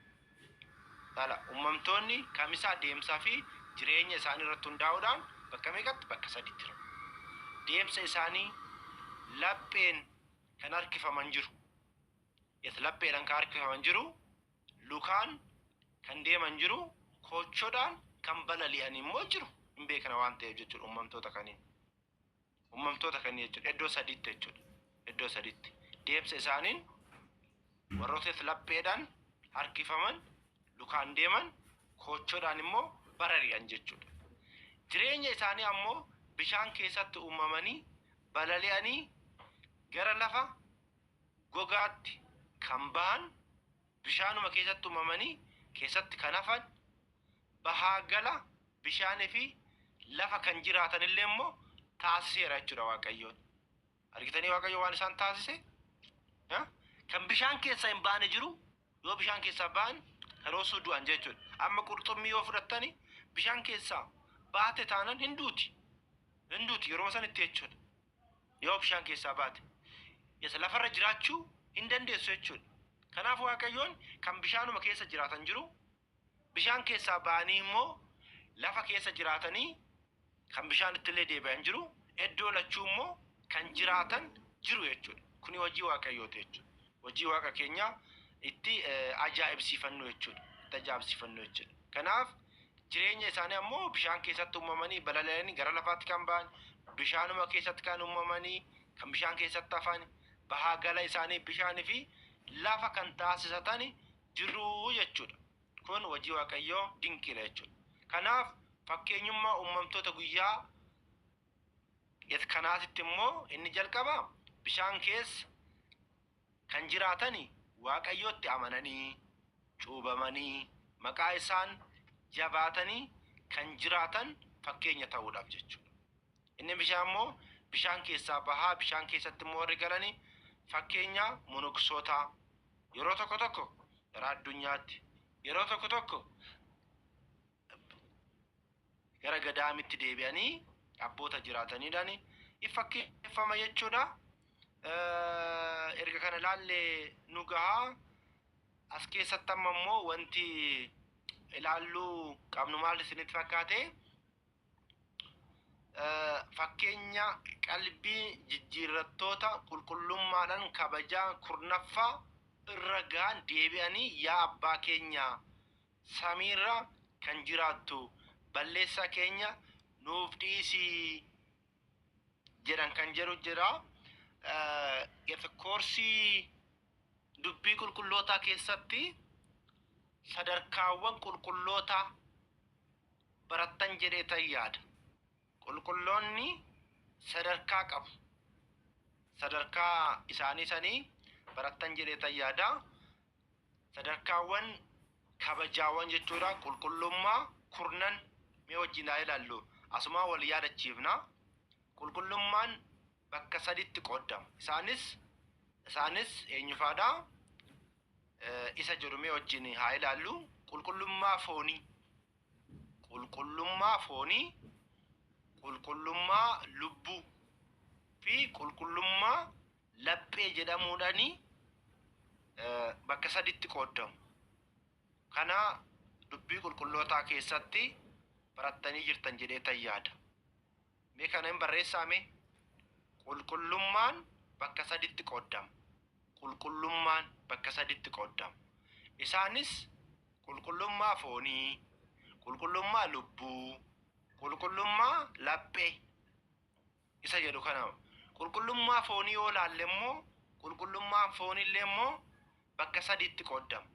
Laala uumamtoonni kamisaa deemsaa fi jireenya isaanii irratti hundaa'uudhaan bakka meeqatti? Bakka saditti hiramu. Deemsa isaanii lapheen kan harkifaman jiru. Lapheedhaan kan harkifaman jiru, lukaan kan deeman jiru, kochoodhaan kan balali'an immoo jiru. Hin beekna waan ta'eef jechuudha uumamtoota kaniin. Uumamtoota kaniin jechuudha. Iddoo sadiitti jechuudha. Iddoo sadiitti. Deemsa isaaniin warroota lapheedhaan harkifaman, lukaan deeman, kochoodhaan immoo balali'an jechuudha. Jireenya isaanii ammoo bishaan keessatti uumamanii balali'anii gara lafa gogaatti kan bahan, bishaanuma keessatti uumamanii keessatti kan hafan, bahaa gala bishaanii fi lafa kan jiraatan illee immoo taasiseera jechuudha Waaqayyoon. Argitanii Waaqayyo waan isaan taasise? Kan bishaan keessaa hin baane jiru, yoo bishaan keessaa ba'an karoosuu du'an jechuudha. Amma qurxummii yoo fudhattani bishaan keessaa baate taanan hin duuti. Hin duuti yeroo sanitti jechuudha. Yoo bishaan keessaa baate. Lafarra jiraachuu hin dandeessu jechuudha. Kanaaf Waaqayyoon kan bishaanuma keessa jiraatan jiru, bishaan keessaa ba'anii immoo lafa keessa jiraatanii kan bishaan ittillee deebi'an jiru, iddoo lachuu immoo kan jiraatan jiru jechuudha. Kuni hojii Waaqayyooti jechuudha. Hojii Waaqa keenyaa itti ajaa'ibsiifannu jechuudha. Itti ajaa'ibsiifannu jechuudha. Kanaaf jireenya isaanii ammoo bishaan keessatti uumamanii balali'anii gara lafaatti kan ba'an, bishaanuma keessatti kan uumamanii kan bishaan keessatti hafan, bahaa gala isaanii bishaanii fi lafa kan taasisatan jiru jechuudha. Kun hojii Waaqayyoo dinqiidha jechuudha. Kanaaf fakkeenyummaa uumamtoota guyyaa kanaatitti immoo inni jalqaba bishaan keessa kan jiraatani Waaqayyootti amananii cuubamanii maqaa isaan jabaatanii kan jiraatan fakkeenya ta'uudhaaf jechuudha. Inni bishaan immoo bishaan keessaa bahaa bishaan keessatti immoo warri galanii fakkeenya monoksootaa yeroo tokko tokko gara addunyaatti, yeroo tokko tokko gara gadaamitti deebi'anii abboota jiraataniidhaan fakkeeffama jechuudha. Erga kana ilaallee nu gahaa. As keessatti amma immoo wanti ilaalluu qabnu maal isinitti fakkaate? Fakkeenya qalbii jijjiirrattoota qulqullummaadhaan kabajaa kurnaffaa irra gahan deebi'anii yaa abbaa keenya samiirra kan jiraattu balleessaa keenya nuuf dhiisii jedhan kan jedhu jira. Koorsii dubbii qulqullootaa keessatti sadarkaawwan qulqullootaa barattan jedhee yaada. Qulqulloonni sadarkaa qabu. Sadarkaa isaanii sanii barattan jedhee yaada. Sadarkaawwan kabajaawwan jechuudha. Qulqullummaa kurnan mee wajjin haa ilaallu. Asumaa wal yaadachiifna. Qulqullummaan bakka saditti qoodama. Isaanis eenyufaadha? Isa jedhu mee wajjin haa ilaallu. Qulqullummaa foonii. Qulqullummaa foonii, qulqullummaa lubbuu fi qulqullummaa laphee jedhamuudhaani bakka saditti qoodamu. Kana dubbii qulqullootaa keessatti barattanii jirtan jedhee yaada. Mee kana hin barreessaa mee? Qulqullummaan bakka saditti qoodama. Qulqullummaan bakka saditti qoodama. Isaanis qulqullummaa foonii, qulqullummaa lubbuu, qulqullummaa laphee isa jedhu kana. Qulqullummaa foonii yoo laalle immoo qulqullummaan foonillee immoo bakka saditti qoodama.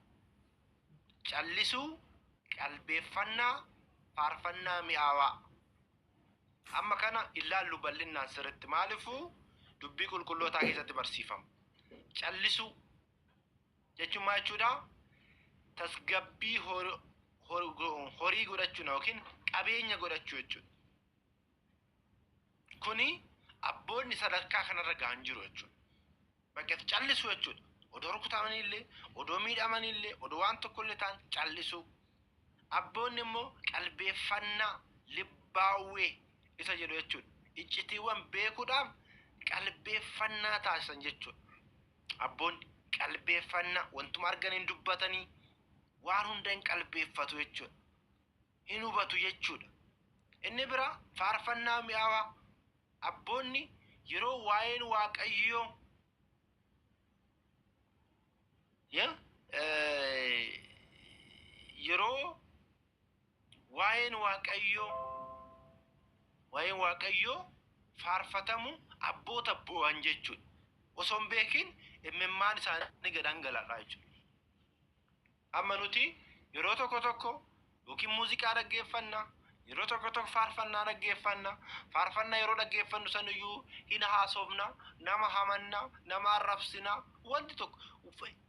Callisuu, qalbeeffannaa, faarfannaa mi'aawaa. Amma kana ilaallu bal'inaan sirriitti. Maaliifuu dubbii qulqullootaa keessatti barsiifama. Callisuu jechuun maal jechuudha? Tasgabbii horii godhachuu yookiin qabeenya godhachuu jechuudha. Kuni abboonni sadarkaa kanarra gahan jiru jechuudha. Bakka callisuu jechuudha. Odoo rukutamaniillee, odoo miidhamanillee, odoo waan tokkollee ta'an callisuu. Abboonni immoo qalbeeffannaa libbaawwee isa jedhu jechuudha. Iccitiiwwan beekuudhaaf qalbeeffannaa taasisan jechuudha. Abboonni qalbeeffannaa wantuma argan hin dubbatanii waan hunda hin qalbeeffatu jechuudha. Hin hubatu jechuudha. Inni bira faarfannaa mi'aawaa. Abboonni yeroo waa'een Waaqayyoo yeroo waa'een Waaqayyoo faarfatamu abboota bu'an jechuudha. Osoo hin beekin imimmaan isaanii gad dhangala'a jechuudha. Amma nuti yeroo tokko tokko yookiin muuziqaa dhaggeeffanna, yeroo tokko tokko faarfannaa dhaggeeffanna. Faarfannaa yeroo dhaggeeffannu saniyyuu hin haasofna, nama hamanna, nama arrabsina. Wanti tokko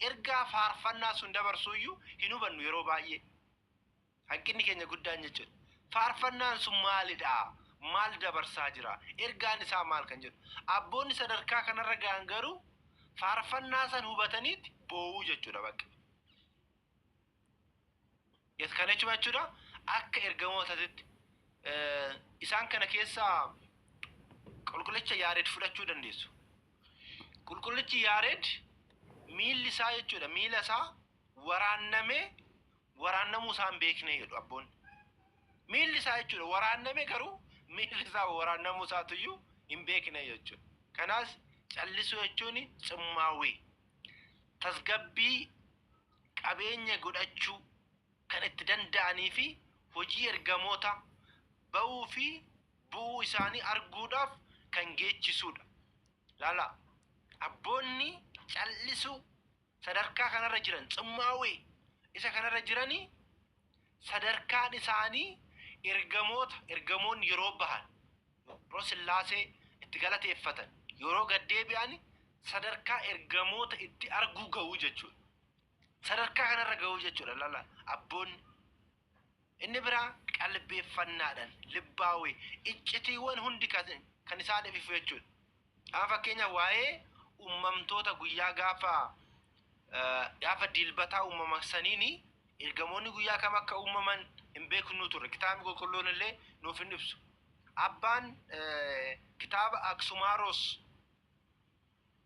ergaa faarfannaa sun dabarsuyyuu hin hubannu yeroo baay'ee. Hanqinni keenya guddaan jechuudha. Faarfannaan sun maalidha? Maal dabarsaa jira? Ergaan isaa maal kan jedhu. Abboonni sadarkaa kanarra gahan garuu faarfannaa san hubataniitti boo'uu jechuudha bakka. Kana jechuudha akka ergamootaatti isaan kana keessaa qulqullicha Yaared fudhachuu dandeessu. Qulqullichi Yaared miilli isaa jechuudha miila isaa waraannamee waraannamuu isaa hin beekne jedhu abboonni. Miilli isaa jechuudha waraanname garuu miilli isaa waraannamuu isaatuyyuu hin beekne jechuudha. Kanaas callisuu jechuun cimmaawwee tasgabbii qabeenya godhachuu kan itti danda'anii fi hojii ergamoota ba'uu fi bu'uu isaanii arguudhaaf kan geechisudha. Laala abboonni callisuu Sadarkaa kanarra jiran tsummaawee isa kanarra jiranii sadarkaan isaanii ergamoota, ergamoonni yeroo bahan, yeroo Sillaasee itti galateeffatan, yeroo gad deebi'an sadarkaa ergamoota itti arguu ga'uu jechuudha. Sadarkaa kanarra ga'uu jechuudha lala abboonni. Inni biraa qalbeeffannaadhaan libbaawee iccitiiwwan hundi kan isaan ififu jechuudha. Amma fakkeenyaaf waa'ee uumamtoota guyyaa gaafa dilbataa uumaman saniini ergamoonni guyyaa kam akka uumaman hin beeknu turre. Kitaabni qulqulluun illee nuuf hin ibsu. Abbaan kitaaba Aksumaaros,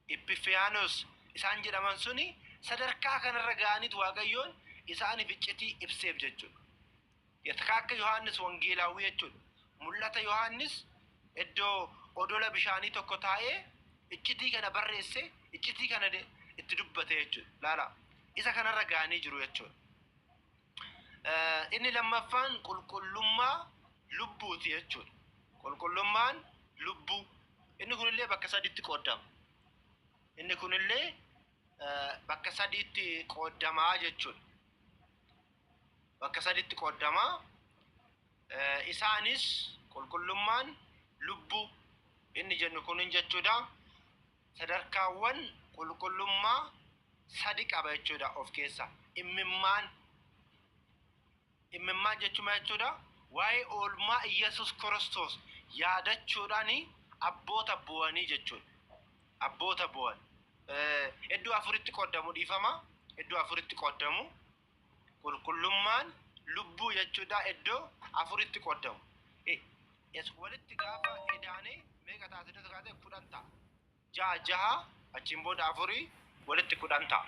Epifiyaanos isaan jedhaman suni sadarkaa kanarra ga'aniitu Waaqayyoon isaaniif iccitii ibseef jechuudha. Akka Yohaannis Wangeelaawwii jechuudha. Mul'ata Yohaannis iddoo odola bishaanii tokko taa'ee iccitii kana barreesse, iccitii kana itti dubbate jechuudha. Laala, isa kanarra ga'anii jiru jechuudha. Inni lammaffaan qulqullummaa lubbuuti jechuudha. Qulqullummaan lubbuu. Inni kunillee bakka sadiitti qoodama. Inni kunillee bakka sadiitti qoodamaa jechuudha. Bakka sadiitti qoodamaa. Isaanis qulqullummaan lubbuu inni jennu kunin jechuudha. Sadarkaawwan qulqullummaa sadi qaba jechuudha of keessa. Immimmaan. Immimmaan jechuun maal jechuudha? Waa'ee oolmaa Iyyasuus Kiristoos yaadachuudhaan abboota bu'anii jechuudha. Abboota bu'an. Iddoo afuritti qoodamu, dhiifama. Iddoo afuritti qoodamu. Qulqullummaan lubbuu jechuudha iddoo afuritti qoodamu. Walitti gaafa edaanee meeqa ta'a? Kaatee 10 ta'a. 6 6 achiin booda afurii walitti 10 ta'a.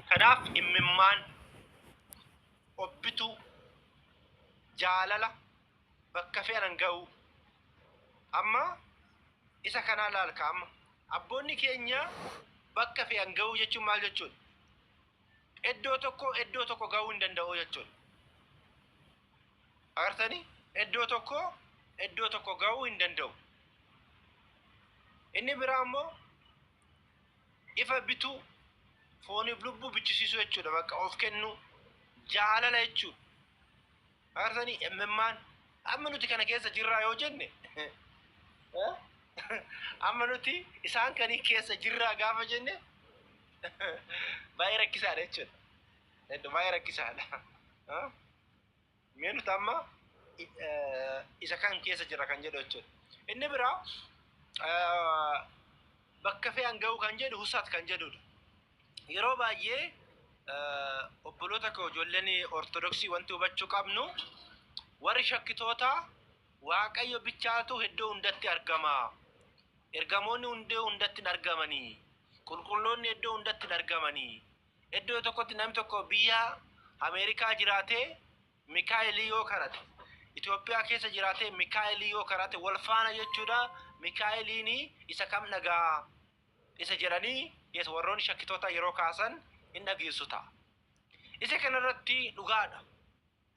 Kanaaf immimmaan, obbituu, jaalala, bakka fe'an ga'uu. Amma isa kanaa laalka, amma abboonni keenya bakka fe'an ga'uu jechuun maal jechuudha? Iddoo tokko iddoo tokko ga'uu hin danda'u jechuudha. Agartanii, iddoo tokko iddoo tokko ga'uu hin danda'u. Inni biraa immoo ifa bituu, fooniif lubbuu bichisiisuu jechuudha, bakka of kennuu, jaalala jechuudha. Agartanii, immimmaan amma nuti kana keessa jirraa yoo jenne, amma nuti isaan kanii keessa jirraa gaafa jenne, baay'ee rakkisaadha jechuudha. Hedduu baay'ee rakkisaadha. Mee nuti amma isa kan keessa jira kan jedhu jechuudha. Inni biraa bakka fe'an ga'uu kan jedhu husaat kan jedhudha. Yeroo baay'ee obboloota koo ijoolleen Ortodoksii wanti hubachuu qabnu, warri shakkitoota Waaqayyo bichaatu iddoo hundatti argama. Ergamoonni hundee hundatti hin argamanii. Qulqulloonni iddoo hundatti hin argamanii. Iddoo tokkotti namni tokko biyya Ameerikaa jiraatee Mikaa'elii yoo kadhate, Itoophiyaa keessa jiraatee Mikaa'elii yoo kadhate, wal faana jechuudha. Mikaa'eliin isa kam dhagaa isa jedhanii, yes, warroonni shakkitoota yeroo kaasan hin dhageessu ta'a. Isa kanarratti dhugaadha.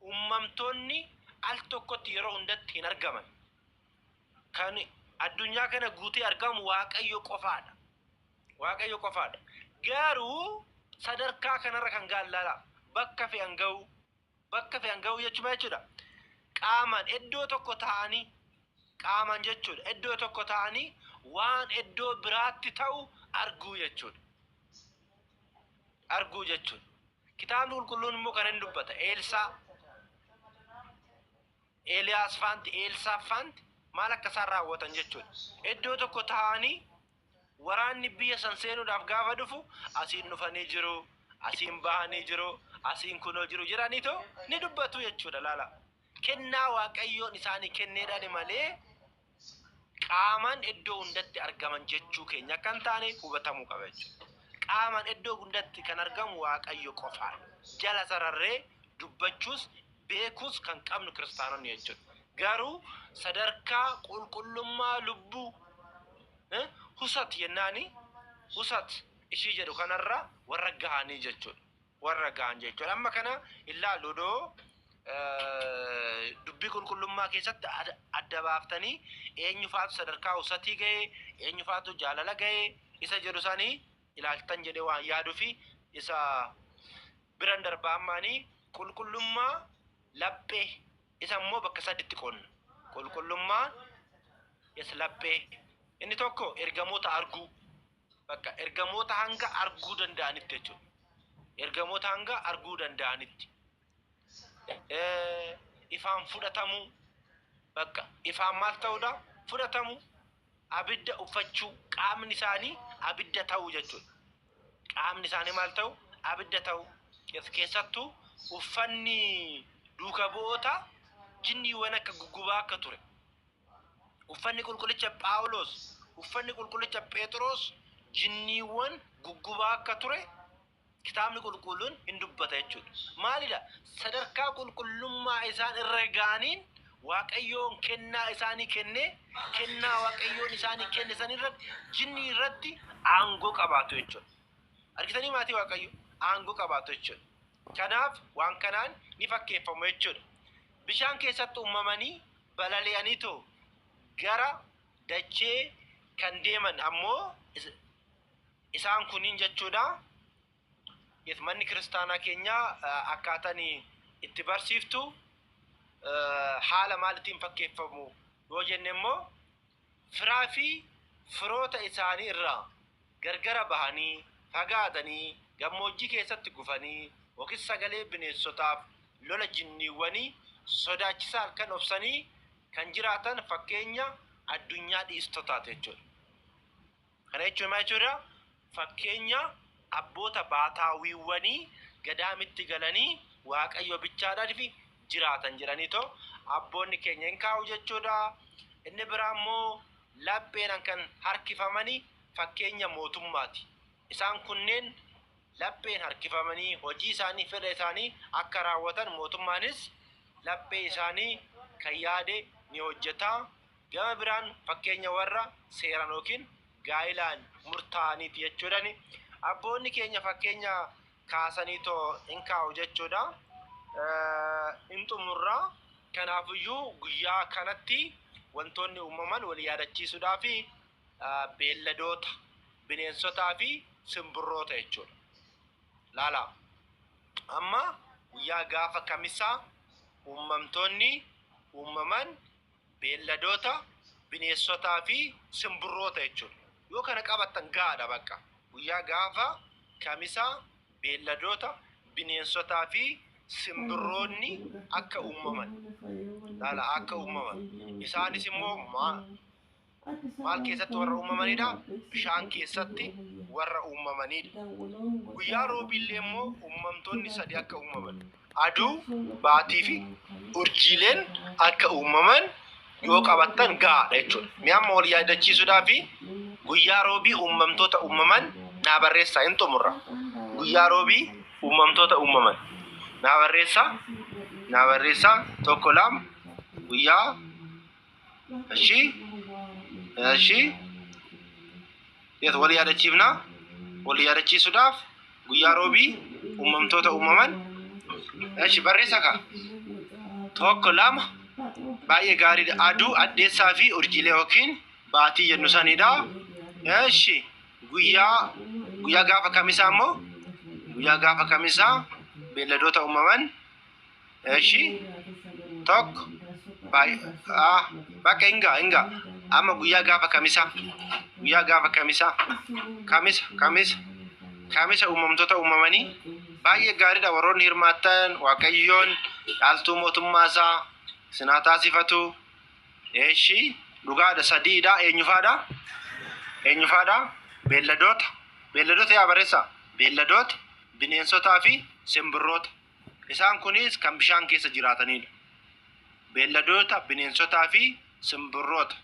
Uumamtoonni al tokkotti yeroo hundatti hin argaman. Kan addunyaa kana guutee argamu Waaqayyo qofaadha. Waaqayyo qofaadha. Garuu sadarkaa kanarra kan ga'an laala. Bakka fe'an ga'uu. Bakka fe'an ga'uu jechuun maal jechuudha? Qaamaan iddoo tokko taa'anii, qaamaan jechuudha. Iddoo tokko taa'anii waan iddoo biraatti ta'u arguu jechuudha. Arguu jechuudha. Kitaabni qulqulluun immoo kana hin dubbata. Eelsaa, Eeliyaas faanti, Eelsaa faanti maal akka isaan raawwatan jechuudha. Iddoo tokko taa'anii waraanni biyya san seenuudhaaf gaafa dhufu asiin dhufanii jiru, asiin bahanii jiru, asiin kunoo jiru jedhaniitoo ni dubbatu jechuudha laala. Kennaa Waaqayyoon isaanii kenneedhaan malee qaamaan iddoo hundatti argaman jechuu keenya akka hin taane hubatamuu qaba jechuudha. Qaamaan iddoo hundatti kan argamu Waaqayyo qofaadha. Jala sararree dubbachuus beekuus kan qabnu kiristaanonni jechuudha. Garuu sadarkaa qulqullummaa lubbuu husat jennaani, husat ishii jedhu kanarra warra gahanii jechuudha. Warra gahan jechuudha. Amma kana ilaallu odoo dubbii qulqullummaa keessatti adda baaftanii eenyu faatu sadarkaa husatii ga'ee, eenyu faatu jaalala ga'ee isa jedhu sanii ilaaltan jedhee waan yaaduu fi isa biran darbaa ammaanii qulqullummaa laphee isa immoo bakka saditti qoodna. Qulqullummaa yes laphee inni tokko ergamoota arguu bakka ergamoota hanga arguu danda'anitti jechuudha. Ergamoota hanga arguu danda'anitti. Ifaan fudhatamuu bakka ifaan maal ta'uudha fudhatamuu abidda uffachuu qaamni isaanii abidda ta'uu jechuudha. Qaamni isaanii maal ta'u abidda ta'u keessattuu uffanni duuka bu'oota jinniiwwan akka guggubaa akka ture. Uffanni qulqullicha Phaawulos, uffanni qulqullicha Phexros jinniiwwan guggubaa akka ture kitaabni qulqulluun hin dubbata jechuudha. Maalidha? Sadarkaa qulqullummaa isaan irra ga'aniin Waaqayyoon kennaa isaanii kennee kennaa Waaqayyoon isaanii kenne san irratti jinnii irratti aangoo qabaatu jechuudha. Argitanii maatii Waaqayyo aangoo qabaatu jechuudha. Kanaaf waan kanaan ni fakkeeffamu jechuudha. Bishaan keessatti uumamanii balali'anii too gara dachee kan deeman ammoo isaan kuniin jechuudha. Yes, manni kiristaanaa keenya akkaataan itti barsiiftu haala maalitiin fakkeeffamu yoo jenne immoo firaa fi firoota isaanii irraa gargara bahanii fagaatanii gammoojjii keessatti gufanii yookiis sagalee bineensotaaf lola jinniiwwanii sodaachisaa halkan obsanii kan jiraatan fakkeenya addunyaa dhiistotaati jechuudha. Kana jechuun maal jechuudha? Fakkeenya abboota baataawiiwwanii gadaamitti galanii Waaqayyo bichaadhaaf jiraatan jedhanii too abboonni keenya hin kaa'u jechuudha. Inni biraa immoo lapheedhaan kan harkifamanii fakkeenya mootummaati. Isaan kunneen lapheen harkifamanii hojii isaanii fedha isaanii akka raawwatan mootummaanis laphee isaanii kan yaade ni hojjeta. Gama biraan fakkeenya warra seeraan yookiin gaa'ilaan murtaa'aniiti jechuudhani. Abboonni keenya fakkeenya kaasanii too hin kaa'u jechuudha. Hin xumurra. Kanaafiyyuu guyyaa kanatti wantoonni uumaman wal yaadachiisuudhaa fi beelladoota, bineensotaa fi simbirroota jechuudha. Laala. Amma guyyaa gaafa kamisaa uumamtoonni uumaman beelladoota, bineensotaa fi simbirroota jechuudha. Yoo kana qabattan gahaadha bakka. Guyyaa gaafa kamisaa beelladoota, bineensotaa fi simbirroonni akka uumaman. Laala akka uumaman. Isaanis immoo maal keessatti warra uumamanidha? Bishaan keessatti warra uumamanidha. Guyyaa roobiillee immoo uumamtoonni sadi akka uumaman. Aduu, baatii fi urjiileen akka uumaman yoo qabattan gahaadha jechuudha. Mee amma wal yaadachiisuudhaa fi guyyaa roobii uumamtoota uumaman naa barreessaa hin xumurra. Guyyaa roobii uumamtoota uumaman naa barreessaa naa barreessaa tokko lama guyyaa እሺ እሺ የት wal yaadachiifna wal yaadachiisuudhaaf guyyaa roobii uumamtoota uumaman እሺ barreessaa kaa tokko lama baay'ee gaariidha. Aduu, addeessaa fi urjiilee yookiin baatii jennu sanidha. እሺ guyyaa guyyaa gaafa kamisaa immoo guyyaa gaafa kamisaa beelladoota uumaman እሺ tokko baay'ee bakka hingaa hingaa amma guyyaa gaafa kamisaa guyyaa gaafa kamisaa kamisa kamisa kamisa uumamtoota uumamanii baay'ee gaariidha. Warroonni hirmaattan Waaqayyoon dhaaltuu mootummaa isaa sinaa taasifatu. እሺ dhugaadha sadiidha eenyufaadha eenyufaadha beelladoota beelladoota yaa barreessaa beelladoota bineensotaa fi simbirroota isaan kunis kan bishaan keessa jiraatanidha. Beelladoota bineensotaa fi simbirroota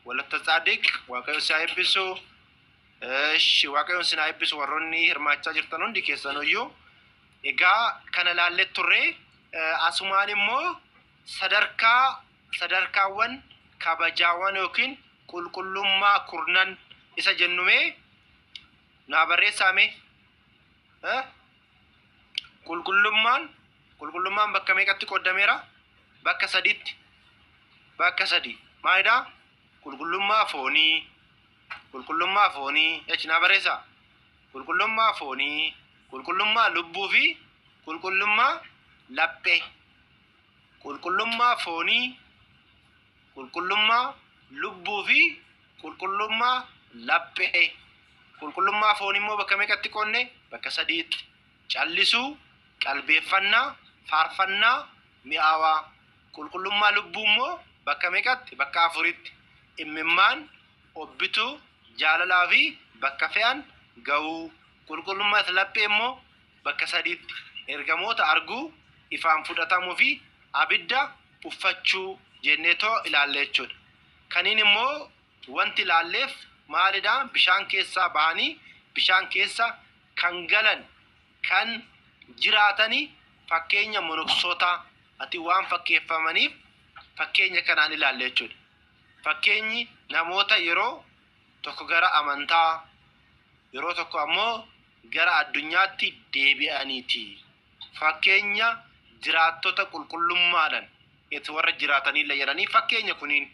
walatta tsaadiq Waaqayyoon si haa eebbisu. እሺ Waaqayyoon si haa eebbisu warroonni hirmaachaa jirtan hundi keessanuyyuu. Egaa kana laallee turre asumaan immoo sadarkaa sadarkaawwan kabajaawwan yookiin qulqullummaa kurnan isa jennumee naa barreessaa mee qulqullummaan qulqullummaan bakka meeqatti qoodameera? Bakka sadiitti. Bakka sadi maalidha? Qulqullummaa foonii qulqullummaa foonii jechi naa barreessaa Qulqullummaa foonii, qulqullummaa lubbuu fi qulqullummaa laphee. Qulqullummaa foonii, qulqullummaa lubbuu fi qulqullummaa laphee. Qulqullummaa foonii immoo bakka meeqatti qoodne? Bakka sadiitti. Callisuu, qalbeeffannaa, faarfannaa mi'aawaa. Qulqullummaa lubbuu immoo bakka meeqatti? Bakka afuritti. Imimmaan, obbituu, jaalalaa fi bakka fe'an ga'uu. Qulqullummaa laphee immoo bakka sadiitti. Ergamoota arguu, ifaan fudhatamuu fi abidda uffachuu jenneetoo ilaalle jechuudha. Kaniin immoo wanti ilaalleef maalidha? Bishaan keessaa bahanii bishaan keessa kan galan kan jiraatanii fakkeenya monoksoota ati waan fakkeeffamaniif fakkeenya kanaan ilaalle jechuudha. Fakkeenyi namoota yeroo tokko gara amantaa, yeroo tokko ammoo gara addunyaatti deebi'aniiti. Fakkeenya jiraattota qulqullummaadhaan itti warra jiraatanillee jedhanii fakkeenya kuniin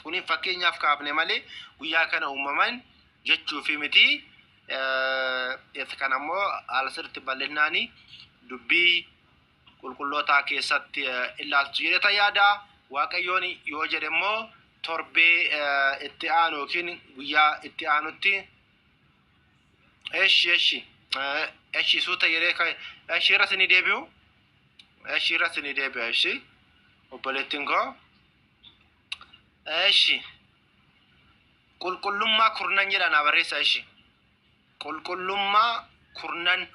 kuniin fakkeenyaaf kaafne malee guyyaa kana uumaman jechuufi miti. Kan ammoo haala sirriitti bal'innaanii dubbii qulqullootaa keessatti ilaaltu jedheta yaada. Waaqayyoon yoo jedhe immoo torbee itti aanu yookiin guyyaa itti aanutti eshi eshi eshi suuta jedhee eshi irra isinii deebi'u, eshi irra isinii deebi'a, eshi obboleettiin koo, eshi qulqullummaa kurnan jedha naa barreessa. Eshi qulqullummaa kurnan,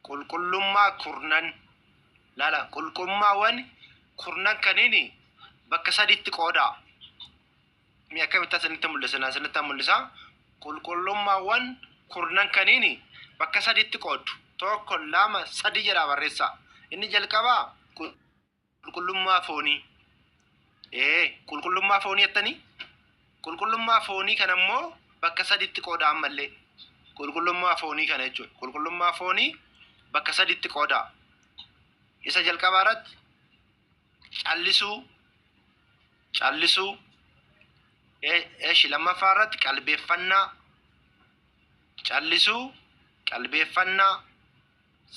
qulqullummaa kurnan laala. Qulqullummaawwan kurnan kaniini bakka sadiitti qoodaa. Mi akkamitti asinitti mul'isa? Asinitti mul'isa. Qulqullummaawwan kurnan kaniini bakka sadiitti qooddu. Tokko, lama, sadi jedhaa barreessaa. Inni jalqabaa qulqullummaa foonii. Qulqullummaa foonii jettanii, qulqullummaa foonii kana immoo bakka sadiitti qoodaa ammallee. Qulqullummaa foonii kana jechuudha. Qulqullummaa foonii bakka sadiitti qoodaa. Isa jalqabaa irratti callisuu, callisuu. Eshi lammaffaa irratti qalbeeffannaa, callisuu, qalbeeffannaa.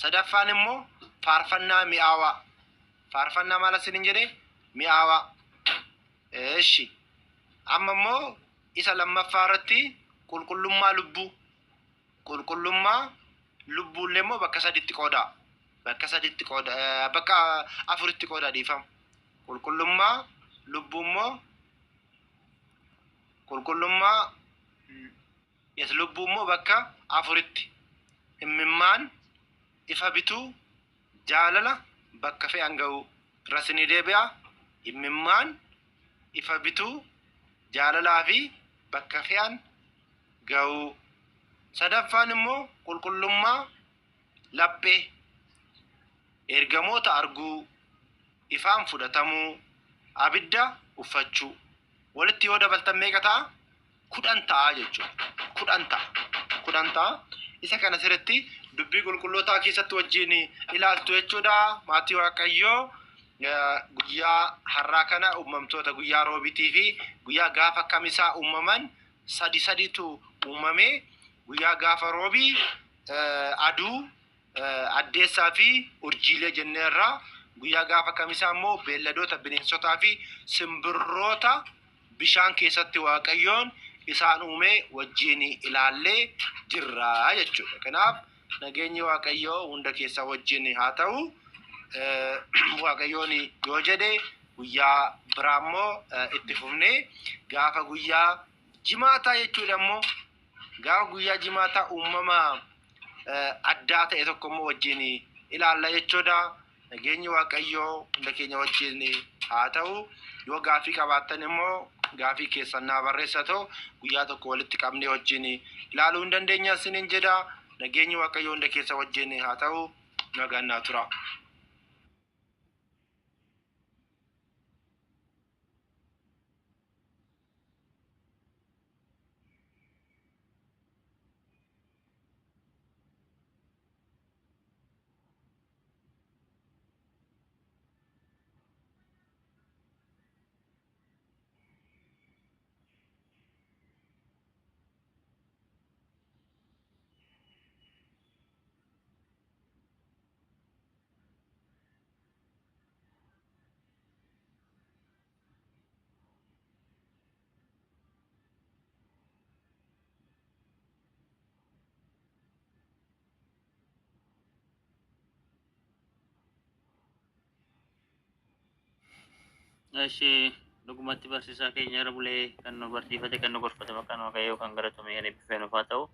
Sadaffaan immoo faarfannaa mi'aawaa. Faarfannaa maal isiniin jedhee? Mi'aawaa. Eshi amma immoo isa lammaffaa irratti qulqullummaa lubbuu. Qulqullummaa lubbuullee immoo bakka saditti qoodaa. Bakka saditti qooda, bakka afuritti qoodaa, dhiifama. Qulqullummaa lubbuu immoo, qulqullummaa yes lubbuu immoo bakka afuritti. Imimmaan, ifa bituu, jaalala, bakka fe'an ga'uu. Irra deebi'a. Imimmaan, ifa bituu, jaalalaa fi bakka fe'an ga'uu. Sadaffaan immoo qulqullummaa laphee. Ergamoota arguu, ifaan fudhatamuu, abidda uffachuu. Walitti yoo dabaltan meeqa ta'a? 10 ta'a jechuudha. 10 ta'a. 10 ta'a. Isa kana sirriitti dubbii qulqullootaa keessatti wajjin ilaaltu jechuudha. Maatii Waaqayyoo, guyyaa har'aa kana uumamtoota guyyaa roobitii fi guyyaa gaafa kamisaa uumaman sadi saditu uumame. Guyyaa gaafa roobii aduu, addeessaa fi urjiilee jenneerra. Guyyaa gaafa kamisaa immoo beelladoota, bineensotaa fi simbirroota bishaan keessatti Waaqayyoon isaan uume wajjin ilaallee jirra jechuudha. Kanaaf nageenyi Waaqayyoo hunda keessa wajjin haa ta'u. Waaqayyoon yoo jedhe guyyaa biraa immoo itti fufnee gaafa guyyaa jimaataa jechuudha immoo gaafa guyyaa jimaataa uumama addaa ta'e tokko immoo wajjin ilaalla jechuudha. Nageenyi Waaqayyoo hunda keenya wajjin haa ta'u. Yoo gaafii qabaattan immoo gaafii keessan naa barreessatoo guyyaa tokko walitti qabnee wajjin ilaaluu hin dandeenya isiniin jedha. Nageenyi Waaqayyoo hunda keessa wajjin haa ta'u. Nagaan naa tura. Eshi, dhugumatti barsiisaa keenya irra bulee kan nu barsiifate, kan nu gorfate, maqaan Waaqayyoo kan galatame, kan eebbifame nuuf haa ta'u.